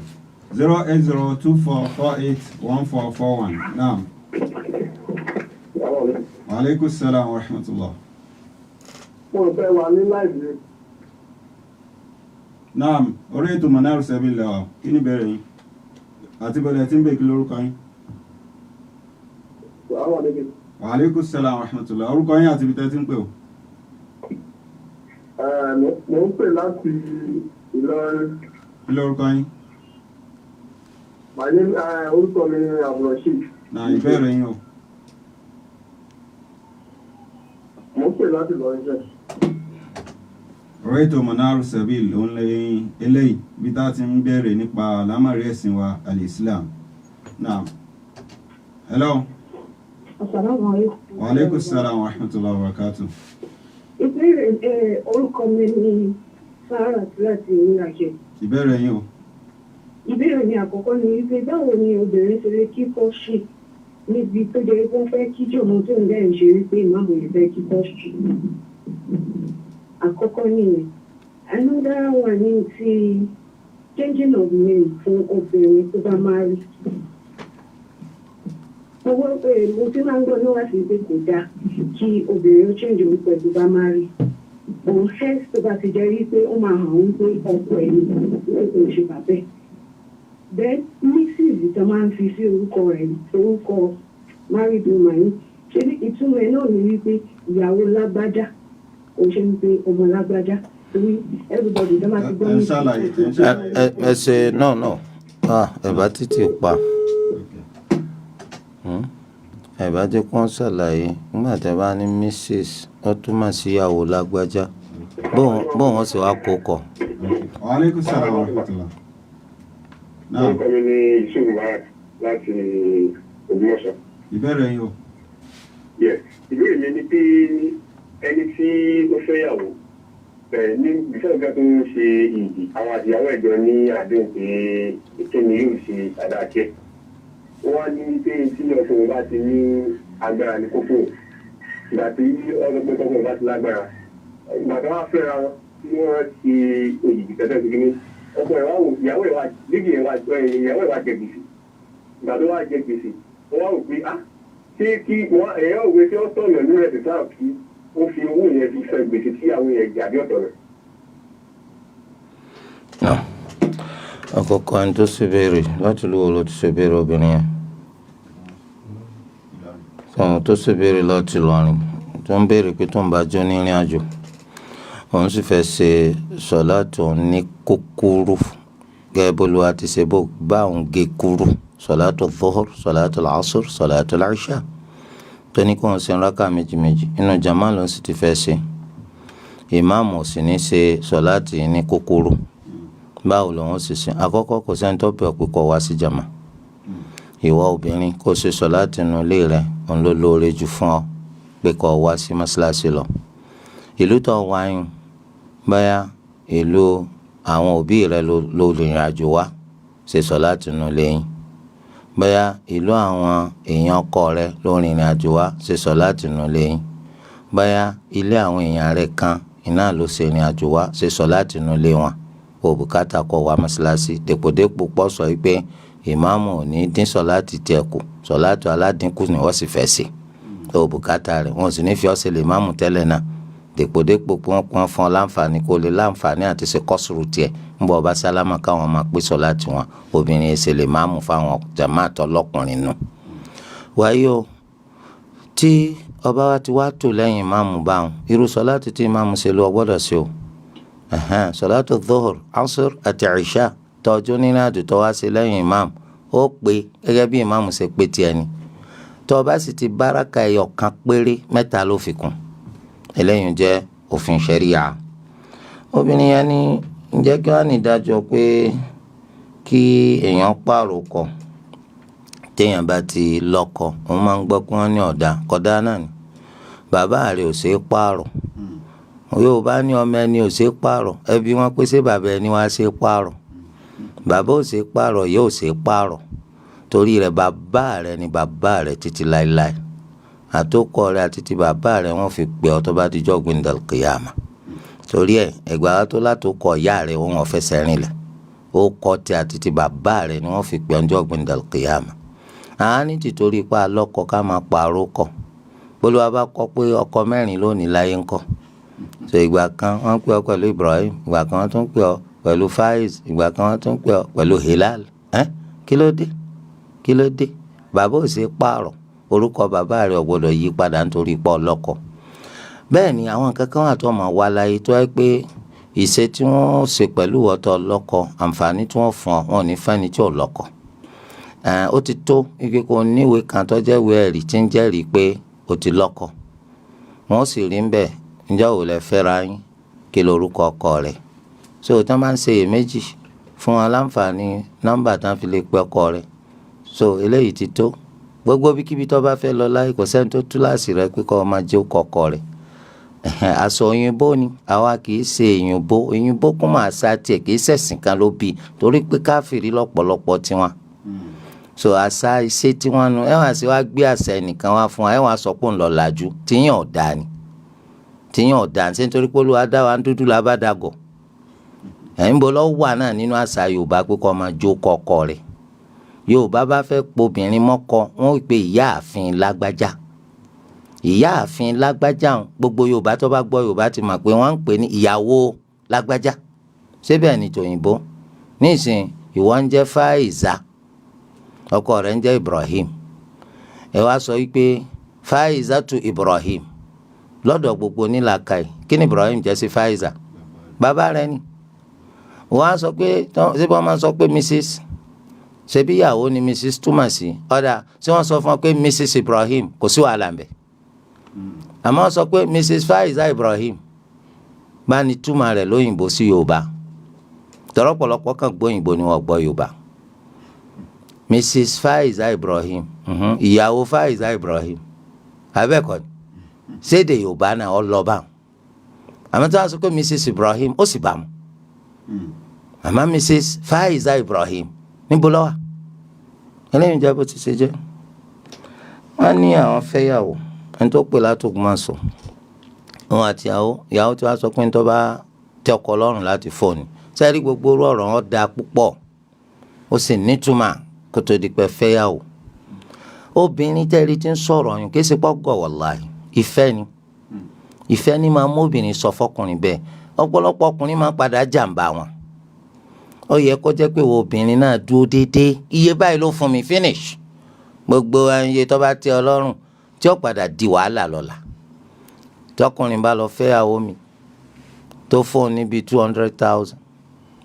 08024481441. Naam. Wa aleykum salaam wa rahmatullah. Mo rò pé wà ní láìpẹ́. Naam, orí ètò Manaru Sabil lẹ́wà, kí ni ìbéèrè yín? Àti bẹ̀rẹ̀ tí ń bè, kí lórúkọ yín? Wa aleykum salaam wa rahmatullah. Orúkọ yín àti ibi tẹ́ ti ń pè o. Mo ń pè láti Ìlọrin. Kí lórúkọ yín? My name, orúkọ mi ni Abdulrasheed. Náà, ìbéèrè yín o. Mo ń pè láti Ìlọrin sẹ́. Orí ètò Manaru Sabil òun lè eléyìí bí tá a ti ń béèrè nípa àlámọ̀rí ẹ̀sìn wa al-Islam. Naam. Hello. Assalamu alaikum. Wa aleykum salaam wa rahmatullahi wa barakatuh. Ìbéèrè ẹ, orúkọ mi ni Sarah láti Ìrìnàjò. Ìbéèrè yín o. Ìbéèrè mi àkọ́kọ́ ni wípé báwo ni obìnrin ṣe lè kí kọ́ṣì níbi tó jẹ́ pé wọ́n fẹ́ kí jọ̀mọ́ tó ń bẹ́ẹ̀ ń ṣe wípé ìmáàmù yìí fẹ́ kí kọ́ṣì. Àkọ́kọ́ nìyẹn. Another one ní ti changing of name fún obìnrin tó bá marry. Owó mo ti máa ń gbọ́ níwájú pé kò dáa kí obìnrin ó change orúkọ ẹ̀ tó bá marry. Òun health tó bá ti jẹ́ wípé ó máa hàn wípé ọkọ ẹ̀ ní kò ṣe bàbẹ́. Then Mrs tó máa ń fi sí orúkọ rẹ̀, orúkọ married woman yìí, ṣé ní ìtumọ̀ ẹ̀ náà ni wípé ìyàwó lágbájá, kò ṣe wípé ọmọ lágbájá, torí everybody tó máa ti gbọ́ Ẹ ń ṣàlàyé, ẹ ń ṣàlàyé. Ẹ ṣe, no, no, ah, ẹ bá títì pa. Ẹ bá jẹ́ kó ń ṣàlàyé. Nígbà tí a bá ní Mrs, ó túmọ̀ sí ìyàwó lágbájá, bóun ó sì wá kó kọ. Wa aleykum salaam wa rahmatullah. Naam. Orúkọ mi ni Yusuf Mubarak láti Ògbómọ̀ṣọ́. Ìbéèrè yín o. Yes. Ìbéèrè mi ni pé ẹni tí ó fẹ́yàwó ẹ̀ ní ìfẹ́ ìgbà tó ń ṣe ìdì, àwọn àtìyàwó ẹ̀jọ ní àdéhùn pé kíni yóò ṣe sàdáàkẹ́. Wọ́n wá ní pé tí ọkùnrin bá ti ní agbára ní kókó. Ìgbà tí ọlọ́pẹ́ tọkùnrin bá ti lágbára. Ìgbà tí wọ́n á fẹ́ra wọn tí wọ́n ṣe òyìnbí tẹ́tẹ́ sí kíní. Ọkọ ẹ̀ wá wò, ìyàwó ẹ̀ wá lígì ẹ̀ wá, ìyàwó ẹ̀ wá jẹ gbèsè. Ìgbà tó wá jẹ gbèsè, wọ́n wá wò pé ah, ṣé kí wọ́n ẹ̀yọ́ òwe tí ó tọ̀nà ní rẹ̀ tìta kí ó fi owó yẹn fi san gbèsè tí àwọn yẹn jẹ àbí ọ̀tọ̀ rẹ̀? Náà, àkọ́kọ́, ẹni tó ṣe béèrè láti lówó ló ti ṣe béèrè, obìnrin yẹn sọ̀rọ̀ tó ṣe béèrè láti Ìlọrin, tó ń béèrè pé tó ń bá jó nírìn àjò, òun sì fẹ́ ṣe sọ̀láàtì òun ní kúkúrú gẹ́gẹ́ bó Olúwa ti ṣe bó bá òun gé kúrú sọ̀láàtù dhuhr, sọ̀láàtù asr, sọ̀láàtù ìṣà, tó ní kó òun ṣe rákà méjì méjì inú jama, ló sì ti fẹ́ ṣe, ìmáàmù ò sì ní ṣe sọ̀láàtì ní kúkúrú, báwo lòun sì ṣe? Àkọ́kọ́, kò sẹ́ni tó bẹ̀ pé kó wá sí jama. Ìwọ obìnrin, kó ṣe sọ̀láàtì nínú ilé rẹ, òun ló lóore jù fún ọ pé kó wá sí mọ́ṣáláṣí lọ. Ìlú tó wáyùn báyà Ìlú àwọn òbí rẹ ló rìnrìn àjò wá, ṣe sọ̀láàtì nínú ilé yín. Bóyá ìlú àwọn èèyàn ọkọ rẹ ló rìnrìn àjò wá, ṣe sọ̀láàtì nínú ilé yín. Bóyá ilé àwọn èèyàn rẹ kan iná ló ṣe ìrìn àjò wá, ṣe sọ̀láàtì nínú ilé wọn. Kò bùkátà kó wá mọ́ṣáláṣí dèpòdépò pọ̀ sọ wípé ìmáàmù ò ní dín sọ̀láàtì tiẹ̀ kù, sọ̀láàtì aládínkù ni wọ́n sì fẹ́ ṣe. Kò bùkátà rẹ̀, wọn ò sì ní fi ọ́ ṣe lè máàmù tẹ́lẹ̀ náà. Dèpòdépò pé wọ́n pọ́n fún ọ láǹfààní kó lè láǹfààní àti ṣe kọ́sùrù tiẹ̀ ń bọ̀ ọba sálámà káwọn máa pé sọ̀láàtì wọn. Obìnrin ṣe lè máàmù fáwọn jàmáà lọ́kùnrin nù. Wáyé o, tí ọba wa ti wá tò lẹ́yìn ìmáàmù báwọn, irú sọ̀láàtì tí ìmáàmù ṣe ló gbọ́dọ̀ ṣe o. Sọ̀láàtù dhuhr, asr àti ìṣá tọ́jú nínú àjò tó wá sí lẹ́yìn ìmáàmù, ó pé gẹ́gẹ́ bí ìmáàmù ṣe pé tiẹ̀ ni. Tó o bá sì ti báraka ẹyọ kan péré, mẹ́ta ló fi kún. Eléyìí jẹ́ òfin ṣẹ̀ríà. Obìnrin yẹn ní ǹjẹ́ kí wọ́n ní ìdájọ́ pé kí èèyàn pààrọ̀ kọ téèyàn bá ti lọ́kọ? Òun máa ń gbọ́ pé wọ́n ní ọ̀dà kọ̀dá náà ni bàbá rẹ̀ ò ṣeé pààrọ̀. Yóò bá ní ọmọ ẹni ò ṣeé pààrọ̀, ẹbí wọn pé ṣé bàbá ẹni wá ṣeé pààrọ̀? Bàbá ò ṣeé pààrọ̀, yóò ṣeé pààrọ̀, torí rẹ̀ bàbá rẹ̀ ni bàbá rẹ̀ títí láéláé. Àtòkọ rẹ̀ àti ti bàbá rẹ̀ wọ́n fi pè ọ́ tó bá ti jọ́ gbìndàl kìyàmà. Torí ẹ̀ ẹgbàá tó látòkọ ìyá rẹ̀ wọ́n fẹsẹ̀ rinlẹ̀, ó kọ́ ti àti ti bàbá rẹ̀ ni wọ́n fi pè ọ́ jọ́ gbìndàl kìyàmà. Àá ní tìtorí pa lọ́kọ ká máa pààrọ̀ kọ. Bólúwa bá kọ pé ọkọ mẹ́rin lónìí láyé ńkọ́. So ìgbà kan wọ́n pè ọ́ pẹ̀lú Ibrahim, ìgbà kan wọ́n tún pè ọ́ pẹ̀lú Faiz, ìgbà kan wọ́n tún pè ọ́ pẹ̀lú Hilal. Kí ló dé? Kí ló dé? Bàbá ò ṣe pààrọ̀, orúkọ bàbá rẹ̀ ò gbọdọ̀ yí padà nítorí pé ọlọ́kọ. Bẹ́ẹ̀ ni àwọn nǹkan kan wà tó máa wá láyé tó jẹ́ pé ìṣe tí wọ́n ṣe pẹ̀lú ọ̀tọ̀ ọlọ́kọ, àǹfààní tí wọ́n fún ọ, wọn ò ní fẹ́ni tí ò lọ́kọ. Ó ti tó wípé kó níwèé kan tó jẹ́ ìwé ẹ̀rí tí ń jẹ́rìí pé o ti lọ́kọ. Wọ́n sì rí ń bẹ̀, ǹjẹ́ ò lè fẹ́ra yín, kí lorúkọ ọkọ rẹ̀. So tí wọ́n bá ń ṣe iyèméjì, fún wọn láǹfààní nọ́mbà tí wọ́n fi lè pe ọkọ rẹ̀. So eléyìí ti tó. Gbogbo ibikíbi tó bá fẹ́ lọ láyé, kò sẹ́ni tó túláàsì rẹ pé kó máa jẹ́ ọkọ ọkọ rẹ̀. Aṣọ òyìnbó ni, àwa kì í ṣe òyìnbó. Òyìnbó kún máa ṣá tiẹ̀, kì í ṣẹ̀sìn kan ló bí, torí pé káfíìrì lọ́pọ̀lọpọ̀ tiwọn. So àṣà ìṣe tí wọ́n nu, ẹ wá sí wá gbé àṣà ẹnìkan wá fún wa, ẹ wá sọ pé òun lọ làjú, tiyín ọ̀dà ni, tiyín ọ̀dà ni. Ṣé nítorí pé Olúwa dá wa ń dúdú la bá dàgọ̀? Ẹ̀ ń bọ̀ lọ́ wà náà nínú àṣà Yorùbá pé kó máa jó kọkọ rẹ̀. Yorùbá bá fẹ́ pobìnrin mọ́kọ, wọ́n ó pe ìyáàfin lágbájá. Ìyáàfin lágbájá, gbogbo Yorùbá tó bá gbọ́ Yorùbá ti mọ̀ pé wọ́n ń pè ní ìyàwó lágbájá. Ṣé bẹ́ẹ̀ ni tòyìnbó? Nísìnyí ìwọ ń jẹ́ Faiza, ọkọ rẹ̀ ń jẹ́ Ibrahim. Ẹ wá sọ wípé Faiza tu Ibrahim. Lọ́dọ̀ gbogbo onílàkàyè, kí ni Ibrahim jẹ́ sí Faiza? Bàbá rẹ̀ ni. Wọ́n á sọ pé ṣé wọ́n máa sọ pé Mrs. ṣebí ìyàwó ni Mrs. túmọ̀ sí? Ọ̀dà ṣé wọ́n sọ fún ọ pé Mrs. Ibrahim, kò sí wàhálà ń bẹ̀. Àmọ́ wọ́n sọ pé Mrs. Faiza Ibrahim, bá ní túmọ̀ rẹ̀ lóyìnbó sí Yorùbá. Tọ́rọ̀pọ̀lọpọ̀ kan gbóyìnbó ni wọ́n gbọ́ Yorùbá. Mrs. Faiza Ibrahim, ìyàwó Faiza Ibrahim, abẹ́ẹ̀kọ́ ni sédè Yorùbá náà ọ lọ bá wọn. Àmọ́ tí wọ́n sọ pé Mrs. Ibrahim, ó sì bá mu. Àmọ́ Mrs. Faiza Ibrahim, níbo ló wà? Eléyìí jẹ́ bó ti ṣe jẹ́. Wọ́n ní àwọn fẹ́yàwó, ẹni tó pè látòkùn máa sọ òun àti ìyàwó, ìyàwó tí wàá sọ pé tó bá tẹ́ ọkọ lọ́rùn láti fóònù sẹ́rí. Gbogbo orú ọ̀rọ̀ wọn dáa púpọ̀, ó sì nítumọ̀ kó tó di pé fẹ́yàwó. Obìnrin tẹ́rí tí ń sọ̀rọ̀ yín kí ẹ ṣe pọ̀ gọ̀, wàláhì ìfẹ́ ni. Ìfẹ́ ni máa mú obìnrin sọ fọkùnrin bẹ́ẹ̀. Ọ̀pọ̀lọpọ̀ ọkùnrin máa padà jàǹbá wọn. Ó yẹ kó jẹ́ pé obìnrin náà dúró déédéé, iye báyìí ló fún mi, finish. Gbogbo iye tó bá tẹ́ ọ lọ́rùn tí ó padà di wàhálà lọ́la. Tọkùnrin bá lọ fẹ́yàwó mi tó fóun níbi 200,000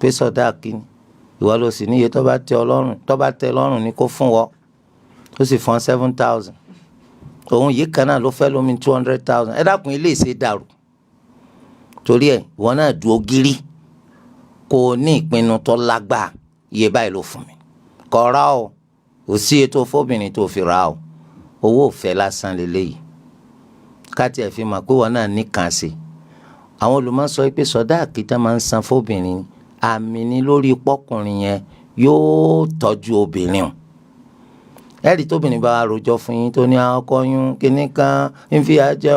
pé sọdá kínní, ìwọ ló sì níye tó bá tẹ́ ọ lọ́rùn, tó bá tẹ́ lọ́rùn ní kó fún wọ, ó sì fún 7,000, òun yìí kan náà ló fẹ́ lómi 200,000. Ẹ dákun, ilé ìṣe dàrú. Torí ẹ ìwọ náà dúró gírí, kó o ní ìpinnu tó lágbàá, iye báyìí ló fún mi, kò rà o, kò sí ètò fóbìnrin tó fi rà o, owó òfẹ́ lásán lélẹ́yìí. Ká tiẹ̀ fi mọ̀ pé ìwọ náà nìkan ṣe. Àwọn olùmọ̀ sọ pé sọdáàkì tá máa ń san fóbìnrin, àmì ni lórí pọ́kùnrin yẹn yóò tọ́jú obìnrin o. Ẹ̀rí tóbìnrin bá rojọ́ fún yín tó ní akọ́yún kínní kan ń fi àjẹ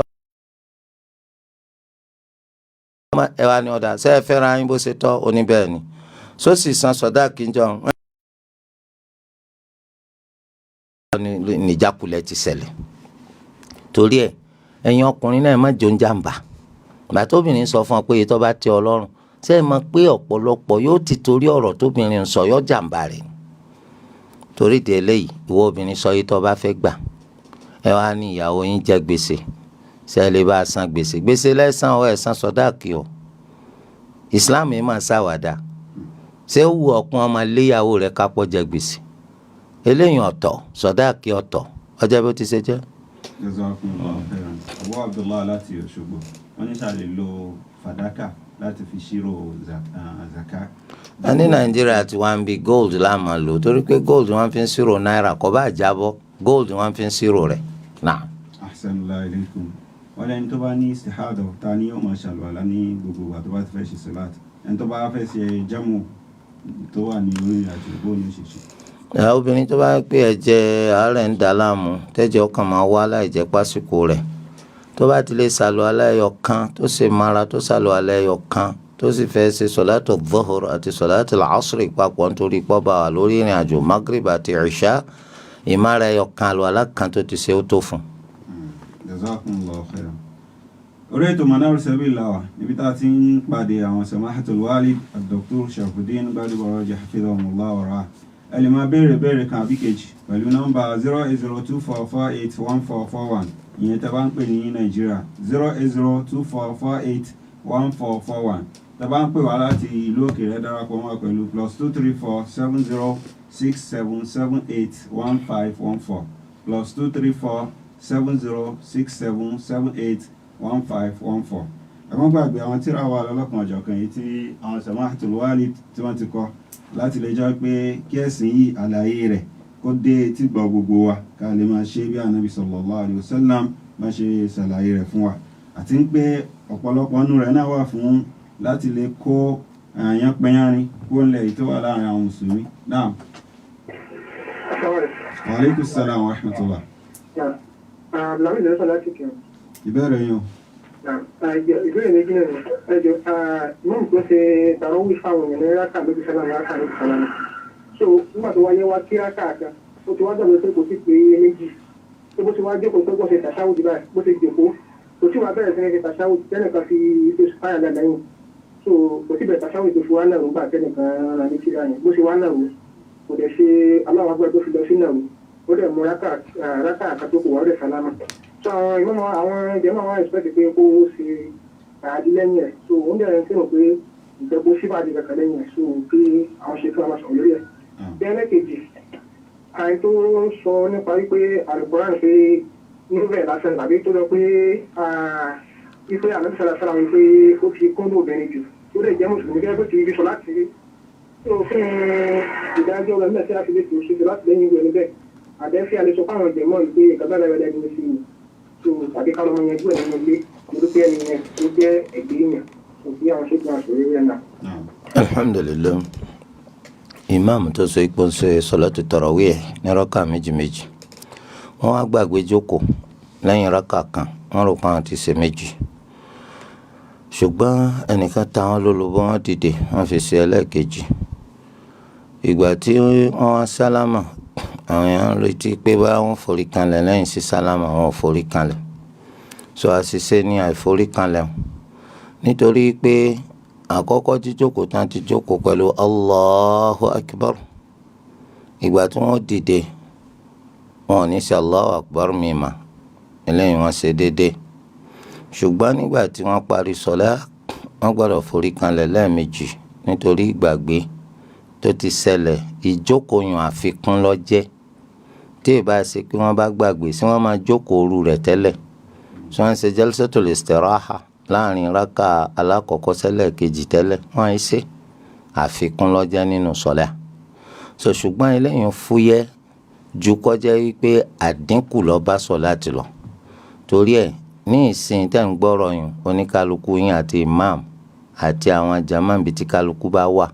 ẹ wá ní ọ̀dà ṣé ẹ fẹ́ra yín bó ṣe tọ́ oníbẹ̀ẹ́ ni sósì san sọdáàkì ń jọ níjàkulẹ̀ ti ṣẹlẹ̀. Torí ẹ̀, ẹ̀yin ọkùnrin náà má jò ń jàǹbá. Ìgbà tóbìnrin sọ fún ọ pé èyí tó bá tẹ́ ọ lọ́rùn, ṣé ẹ mọ̀ pé ọ̀pọ̀lọpọ̀ yóò ti torí ọ̀rọ̀ tóbìnrin sọ yóò jàǹbá rẹ̀? Torí di eléyìí, ìwọ obìnrin sọ yìí tó bá fẹ́ gbà. Ẹ wá ní ìyàwó yín jẹ gbèsè, ṣé ẹ lè bá a san gbèsè? Gbèsè lẹ́sàn ọ̀ ẹ̀ san sọdáàkì o. Islam yìí máa ṣàwàdà. Ṣé ó wù ọkùn ọmọ léyàwó rẹ̀ kápọ̀ jẹ gbèsè? Eléyìí ọ̀tọ̀, sọdáàkì ọ̀tọ̀, ọjọ́ bó ti ṣe jẹ́. Jazakumullahu khairan. Abu Abdullah láti Òṣogbo, wọ́n ní ṣáà lè lo fàdákà láti fi ṣírò zaka? A ní Nàìjíríà tí wọ́n ń bi gold láàmà lò, torí pé gold wọ́n fi ń ṣírò náírà, kò bá jábọ́, gold wọ́n fi ń ṣírò rẹ̀ náà. Ahsanallahu ilaykum. Wọ́n lẹ́ni tó bá ní istihada, ta ni yóò máa ṣàlùwàlá ní gbogbo ìgbà tó bá ti fẹ́ ṣe salat? Ẹni tó bá fẹ́ ṣe jámù tó wà ní orí ìrìnàjò, bó ni ó ṣe ṣe? Obìnrin tó bá pé ẹ̀jẹ̀ àárẹ̀ ń dà láàmú, tẹ́jẹ̀ ọkàn máa wá láì jẹ́ pásíkò rẹ̀, tó bá ti lè ṣàlùwàlá ẹyọ kan, tó sì mara, tó ṣàlùwàlá ẹyọ kan, tó sì fẹ́ ṣe sọ̀látù dhuhr àti sọ̀látù asri papọ̀ nítorí pọ́ bá wà lórí ìrìn àjò, magrib àti ìṣá, ìmára ẹyọ kan, àlùwàlá kan tó ti ṣe ó tó fún un. Jazakumullahu khairan. Orí ètò Manar Sabil la wà, níbi tá a ti ń pàdé àwọn Samahatul Walid Dr. Sharafudin Gbadebo Raji, hafidhahumullah wa ra'ah. Ẹ lè máa béèrè béèrè kan àbí kejì pẹ̀lú nọ́mbà 08024481441. Ìyẹn tẹ́ bá ń pè ní Nàìjíríà, 08024481441. Tẹ́ bá ń pè wá láti ìlú òkèèrè, darapọ̀ mọ́ pẹ̀lú +2347067781514, +2347067781514. Ẹ má gbàgbé àwọn tírà wa lọ́lọ́kan ọ̀jọ̀kan yìí tí àwọn Samahatul Walid tí wọ́n ti kọ láti lè jẹ́ pé kí ẹ̀sìn yìí, àlàyé rẹ̀ kó dé etí gbọ́ gbogbo wa, ká lè máa ṣe bí Ànábì sallallahu alaihi wasallam máa ṣe ṣàlàyé rẹ̀ fún wa, àti ń pé ọ̀pọ̀lọpọ̀ nínú rẹ̀ náà wà fún láti lè kó àyànpẹ̀yánrin kó ńlẹ̀ èyí tó wà láàrin àwọn mùsùlùmí náà. Wa alaikum salam wa rahmatullah. Abdulhamid ló sọ láti kí. Ìbéèrè yín o. Ìbéèrè méjì náà ni. Ẹjọ, mọ́mù tó ṣe tàràwí fáwọn èèyàn ní rákà 2 sálámà, rákà 2 sálámà. So nígbà tó wáyé wá kí rákà kan, ó ti wá gbàgbé pé kò sí pé méjì. Tó bó ṣe wá jókòó tó gbọ́ ṣe tàṣáwùdì báyìí, bó ṣe jòkó, kò tí wàá bẹ̀rẹ̀ sí ní ṣe tàṣáwùdì tẹ́nìkan fi ṣe fáyà dáadáa yìí. So kò sí bẹ̀rẹ̀ tàṣáwùdì tó fi wá náà rúgbà tẹ́nìkan rà ní kíra yẹn. Bó ṣe wá náà rú, kò dẹ̀ ṣe aláwọ̀ agbára tó fi lọ sí náà rú. Ó dẹ̀ mú rákà kan tó kù wá, ó dẹ̀ sálámà. So àwọn ìmọ̀ àwọn ìjẹ́mọ̀ àwọn expect pé kó ṣe àdí lẹ́yìn ẹ̀. So òun dẹ̀ ń sèrò pé ìjẹ́ kó síbàdí kankan lẹ́yìn ẹ̀, so pé àwọn ṣe kí wọ́n máa sọ̀rọ̀ lórí ẹ̀. Bí ẹlẹ́kejì, àyè tó ń sọ nípa wípé Àlùkùránì pé níbẹ̀ lásán, tàbí tó lọ pé wípé Ànábì sálà wípé ó fi kúndùn obìnrin jù, ó lè jẹ́ mùsùlùmí gẹ́gẹ́ bó ti fi sọ láti rí. So fún ìdájọ́ rẹ̀ mẹ́sẹ̀ láti lè tó ṣe láti lẹ́yìn ìwé níbẹ̀, àdẹ́fẹ́ alẹ́ sọ fáwọn ìjẹ̀mọ́ ìpè ìkàbẹ́rẹ́ rẹ̀ lẹ́nu sí i, so tàbí ká lọ́mọ yẹn gbọ́ ẹ̀ nínú ilé lórí pé ẹni yẹn ló jẹ́ ẹ̀gbẹ́ yẹn kò sí àwọn ṣètò àṣírí rẹ̀ náà. Alhamdulilayi. Imam tó so ipò ń ṣe sọlátù tarawih ní rákà méjì méjì, wọ́n wá gbàgbé jókòó lẹ́yìn rákà kan, wọ́n rò pé àwọn ti ṣe méjì, ṣùgbọ́n ẹnìkan ta wọn lólobó, wọ́n dìde, wọ́n fi ṣe ẹlẹ́ẹ̀kejì. Ìgbà tí wọ́n wá sálámà, àwọn èèyàn ń retí pé báyà wọ́n forí kanlẹ̀ lẹ́yìn sí sálámà, wọn ò forí kanlẹ̀. So àṣìṣe ní àìforí kanlẹ̀, nítorí pé àkọ́kọ́ jíjókòó tán ti jókòó pẹ̀lú Allahu Akbar. Ìgbà tí wọ́n dìde, wọn ò ní ṣe Allahu Akbar mímà, eléyìí wọ́n ṣe déédéé. Ṣùgbọ́n nígbà tí wọ́n parí sọlá, wọ́n gbọ́dọ̀ forí kanlẹ̀ lẹ́ẹ̀mejì nítorí ìgbàgbé tó ti ṣẹlẹ̀. Ìjókòó yàn àfikún ló jẹ́. Tí ì bá ṣe pé wọ́n bá gbàgbé sí, wọ́n máa jókòó òru rẹ̀ tẹ́lẹ̀ tí wọ́n ń ṣe jalsatul istiraha láàrin rákà alákọ̀ọ́kọ́ sẹ́lẹ̀ kejì tẹ́lẹ̀, wọ́n á ṣe àfikún ló jẹ́ nínú sọlá. So ṣùgbọ́n eléyìí fúyẹ́ ju kọjá wípé àdínkù ló bá sọ láti lọ. Torí ẹ̀, Ní ìsìn tẹ́ ń gbọ́rọ̀ yùn, oníkálukú yín àti imam àti àwọn jama bíi tí kálukú bá wà,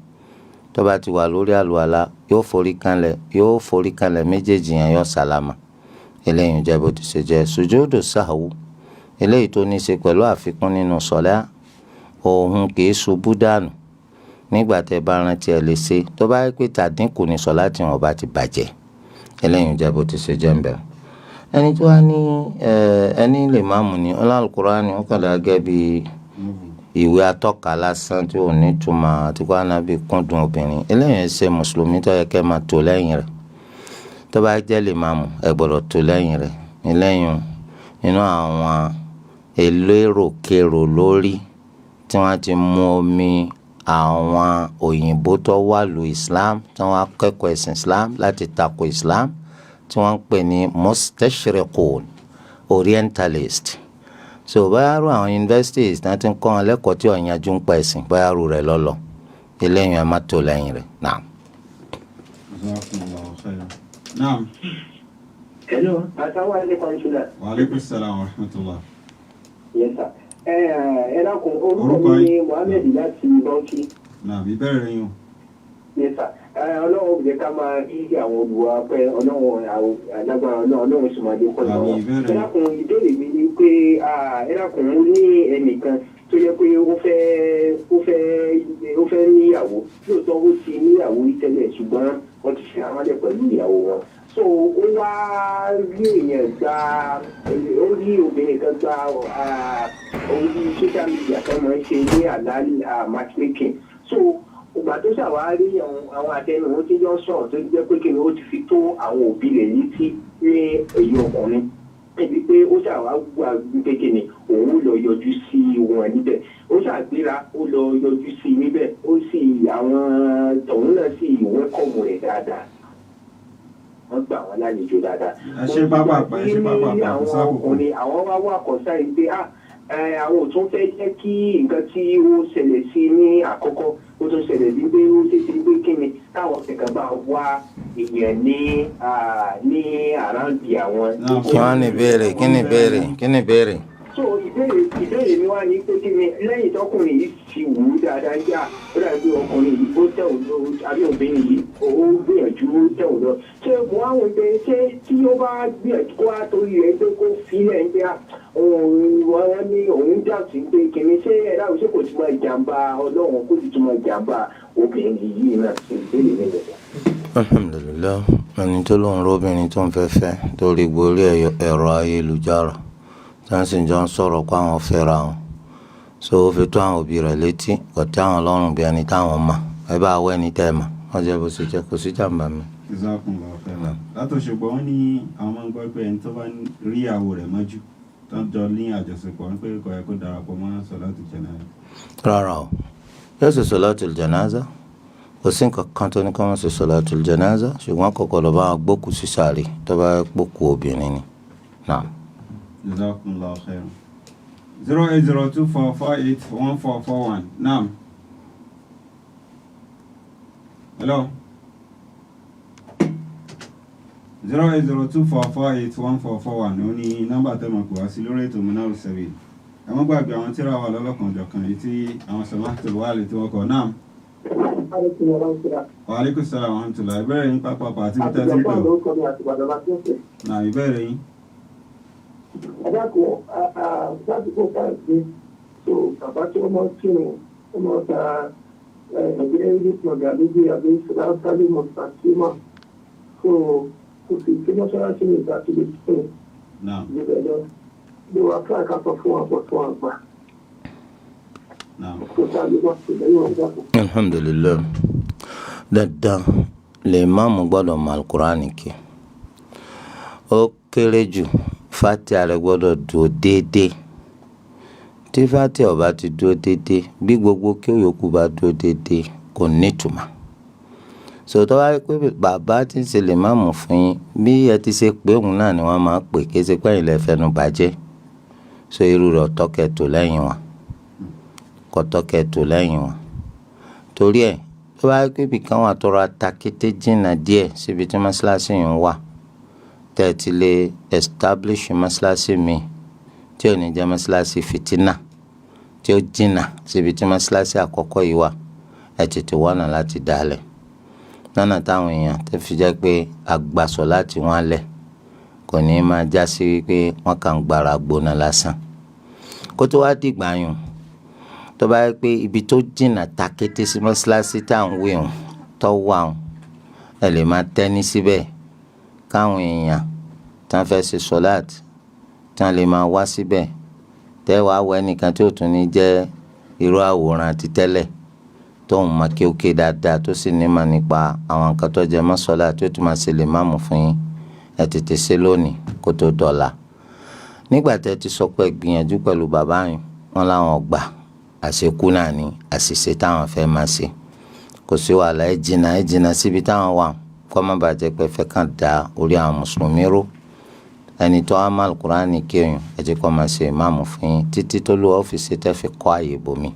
tó bá ti wà lórí àlùwàlá, yóò forí kanlẹ̀, yóò forí kanlẹ̀ méjèèjì yẹn, yóò sálámà. Eléyìí jẹ́ bó ti ṣe jẹ́. Sùjúdù sahwu, eléyìí tó ní í ṣe pẹ̀lú àfikún nínú sọ̀lá, òun kì í ṣubú dànù. Nígbà tẹ́ bá rántí, ẹ lè ṣe. Tó bá yẹ pé tàdínkù ní sọ̀lá tí wọn bá ti bàjẹ́. Eléyìí jẹ́ bó ti ṣe jẹ́ ń bẹ̀rẹ̀. Ẹni tó wá ní ẹni lè má mú ni ọlọ́àlùkùránì, ó kàn dá gẹ́gẹ́ bí ìwé atọ́ka lásán tí ò ní túmọ̀, àti kó ànábì kúndùn obìnrin. Eléyìí ṣe mùsùlùmí tó yẹ kẹ́ máa tò lẹ́yìn rẹ̀. Tó bá jẹ́ lè máa mú, ẹ gbọ́dọ̀ tò lẹ́yìn rẹ̀. Eléyìí nínú àwọn eléròkèrò lórí tí wọ́n ti mú omi àwọn òyìnbó tó wà lu Islam, tí wọ́n akẹ́kọ̀ọ́ ẹ̀sìn Islam láti tako Islam, tí wọ́n ń pè ní mustashriqun, orientalist. So báyà rú àwọn universities náà ti ń kọ́ wọn lẹ́kọ̀ọ́ tí ọ̀yanjú ń pa ẹ̀sìn, báyà rú rẹ̀ lọ́lọ́. Eléyìí, ẹ má tó lẹ́yìn rẹ̀ náà. Jazakumullahu khairan. Naam. Hello, assalamu alaikum sula. Wa alaikum salam wa rahmatullah. Yes sir. Ẹ dákun, orúkọ Orúkọ mi ni yín? Mohammed láti Bauchi. Naam, ìbéèrè yín o. Yes sir. Ọlọ́run ò jẹ́ ká máa rí àwọn olùwà pẹ́. Ọlọ́run alágbára, Ọlọ́run sì máa dé kọ́ Àmín, lọ́wọ́. ìbéèrè. Ẹ dákun, ìbéèrè mi ni pé ẹ dákun, mo ní ẹnìkan tó yẹ pé ó fẹ́ níyàwó. Lóòótọ́, ó ti níyàwó rí tẹ́lẹ̀, ṣùgbọ́n wọ́n ti ṣe àwọn alẹ́ pẹ̀lú ìyàwó wọn. So ó wá rí èèyàn gba, ó rí obìnrin kan gba orí social media kan máa ń ṣe ní àlàálì matchmaking. So ìgbà tó ṣàwárí àwọn àtẹnu wọn tí jọ sọ̀rọ̀, tó jẹ́ pé kí ni, ó ti fi tó àwọn òbí rẹ̀ létí ní èyí ọkùnrin níbi pé ó ṣàwá pé kí ni, òun lọ yọjú sí wọn níbẹ̀. Ó ṣàgbéra, ó lọ yọjú sí níbẹ̀, ó sì àwọn tọ̀hún náà sì welcome rẹ̀ dáadáa, wọ́n gbà wọ́n lálejò dáadáa. Ẹ ṣe pápápá, ẹ ṣe pápápá, kò Àwọn sákòókò. ọkùnrin àwọn wá wà kọ́ sáyé pé àwọn ò tún fẹ́ jẹ́ kí nǹkan tí ó ṣẹlẹ̀ sí ní àkọ́kọ́ ó tún ṣẹlẹ̀ sí, pé ó ṣe ṣe pé kí ni, káwọn kẹ̀kẹ́ bá wá èèyàn ní around àwọn. Kí wọ́n ní ìbéèrè? Kí ni ìbéèrè? Kí ni ìbéèrè? So ìbéèrè mi wá ní pé kí ni, lẹ́yìn tọkùnrin yìí ti wù ú dáadáa yá, ó dàbí pé ọkùnrin yìí ó tẹ̀ òun lọ, àbí obìnrin yìí ó gbìyànjú, ó tẹ̀ òun lọ, ṣé mo wá wò pé ṣé tí ó bá gbìyànjú kó wá torí rẹ̀ pé kó filẹ̀ ń pé òun wọ́n ní òun dàtí pé kìíní, ṣé ẹ̀dá ṣé kò túmọ̀ ìjàmbá Ọlọ́run, kó sì túmọ̀ ìjàmbá obìnrin yìí náà? Ìbéèrè mi nìyẹn. Alhamdulilayi. Ẹni tó lóun róbìnrin tó ń fẹ́ fẹ́ torí gborí ẹ̀rọ ayélujára, tí wọ́n sì jọ ń sọ̀rọ̀ pé àwọn fẹ́ra wọn, so ó fi tó àwọn òbí rẹ̀ létí, kò tẹ́ àwọn lọ́rùn bí ẹni táwọn mọ̀. Ẹ bá wọ ẹni tẹ́ ẹ mọ̀, wọ́n jẹ́ bó ṣe jẹ́, kò sí jàǹbá mi. Jazakumullahu khairan. Látòṣogbo, wọ́n ní àwọn máa ń gbọ́ pé ẹni tó bá rí ìyàwó rẹ̀ mọ́jú tó ń jọ ní àjọṣepọ̀, wọ́n pé kò yẹ kó darapọ̀ mọ́ sọ̀látù jánásà. Rárá o, yóò ṣe sọ̀látù jánásà. Kò sí nǹkan kan tó ní kó má ṣe sọ̀látù jánásà, ṣùgbọ́n kò gbọ́dọ̀ bá wọn gbókùú sí sàárè tó bá gbókùú obìnrin ni. Naam. Jazakumullahu khairan. 08024481441. Naam. Hello. 08024481441 ó ní nọ́mbà tẹ́ máa pè wá sí lórí ètò Munarus Sabil. Ẹ má gbàgbé àwọn tíra wà lọ́lọ́kan-ò-jọ̀kan èyí tí àwọn Samahatul Wali tí wọ́n kọ náà. Wa alaikum salaam wa rahmatullah. Ìbéèrè yín pápápá àti ibi tẹ́ ti ń pè ọ́. Náà, ìbéèrè yín. Adáko ládùúgbò káàkiri tó bàbá tí wọ́n máa ń kírun, wọ́n máa ń ta ẹgbẹ́ english magalubi àbí sàlẹ̀ mọ̀tàkìmọ̀, so kò sì sí mọ́ṣáláṣí ní ìgbà tó lè kírun níbẹ̀ lọ bí wàá fún àkàtọ̀ fún àbọ̀ tó àgbà kò sáré wá sí lẹ́yìn ọ̀gá kan. Alhamdulilayi. Dandan lè máàmù gbọ́dọ̀ mọ alukur'ani kí. Ó kéré jù, fatia rẹ̀ gbọ́dọ̀ dúró déédéé. Tí fatia ò bá ti dúró déédéé, bí gbogbo kí ó yòókù bá dúró déédéé, kò nítumọ̀. Sọtọ́ wáyé pé bàbá tí ń ṣe lè máàmù fún yín, bí ẹ ti ṣe pé òun náà ni wọ́n máa pè, kí ẹ ṣe pé ẹ̀yin lẹ fẹnu bàjẹ́. So irú rẹ̀ ọ̀tọ́kẹ́ tó lẹ́yìn wọn, kọ́tọ́kẹ́ tó lẹ́yìn wọn. Torí ẹ̀, tó bá yẹ pé ibì kan wà tó ra takété jìnnà díẹ̀ síbi tí mọ́ṣáláṣí yìí ń wà, tẹ́ ẹ ti lè establish mọ́ṣáláṣí mi tí tí ò ní jẹ́ mọ́ṣáláṣí fìtínà, tí ó jìnnà síbi tí mọ́ṣáláṣí àkọ́kọ́ yìí wà, ẹ tètè wọ́nà láti dálẹ̀ lọ́nà táwọn èèyàn tó fi jẹ́ pé àgbàsọ láti wọ́n lẹ̀ kò ní máa já sí wípé wọ́n kàn ń gbára gbóná lásán. Kó tó wá dìgbà yùn, tó bá yẹ pé ibi tó jìnnà takété sí mọ́ṣáláṣí tá à ń wí hùn tó wà hùn, ẹ lè máa tẹ́ní síbẹ̀ káwọn èèyàn tí wọ́n fẹ́ ṣe sọ́láàtì tí wọ́n lè máa wá síbẹ̀, tẹ́ wàá wọ ẹnìkan tí ò tún ní jẹ́ irú àwòrán ti tẹ́lẹ̀, tóun máa kí ó ké dáadáa, tó sì ní mà nípa àwọn nǹkan tó jẹ mọ́ sọ́láàtì, tó tún máa ṣe lè má mú fún yín. Ẹ tètè ṣe lónìí kó tó dọ̀la. Nígbà tẹ́ ti sọ pé gbìyànjú pẹ̀lú bàbá yín, wọ́n láwọn gbà àṣekú náà ní àṣìṣe táwọn fẹ́ máa ṣe, kò sí wàhálà, ẹ jìnnà, ẹ jìnnà síbi táwọn wà, kó má bàa jẹ́ pé fẹ́ kàn dá orí àwọn mùsùlùmí rú. Ẹni tó á má Al-Kùránì kéèyàn, ẹ jẹ́ kó máa ṣe ìmáàmù fún yín títí tó lù ọ́fíìsì tẹ́ fi kọ́ àyè bòmí.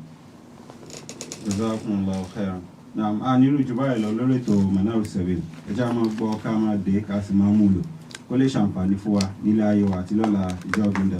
Jazakumullahu khairan. Naam, a nílùú jù báyìí lọ lórí ètò Manarus Sabil. Ẹ jẹ́ á máa gbọ́, ká máa dé, ká sì máa mú lò, kó lè ṣàǹfààní fún wa nílé ayé wa àti lọ́la ìjọ ọ̀gbìndà.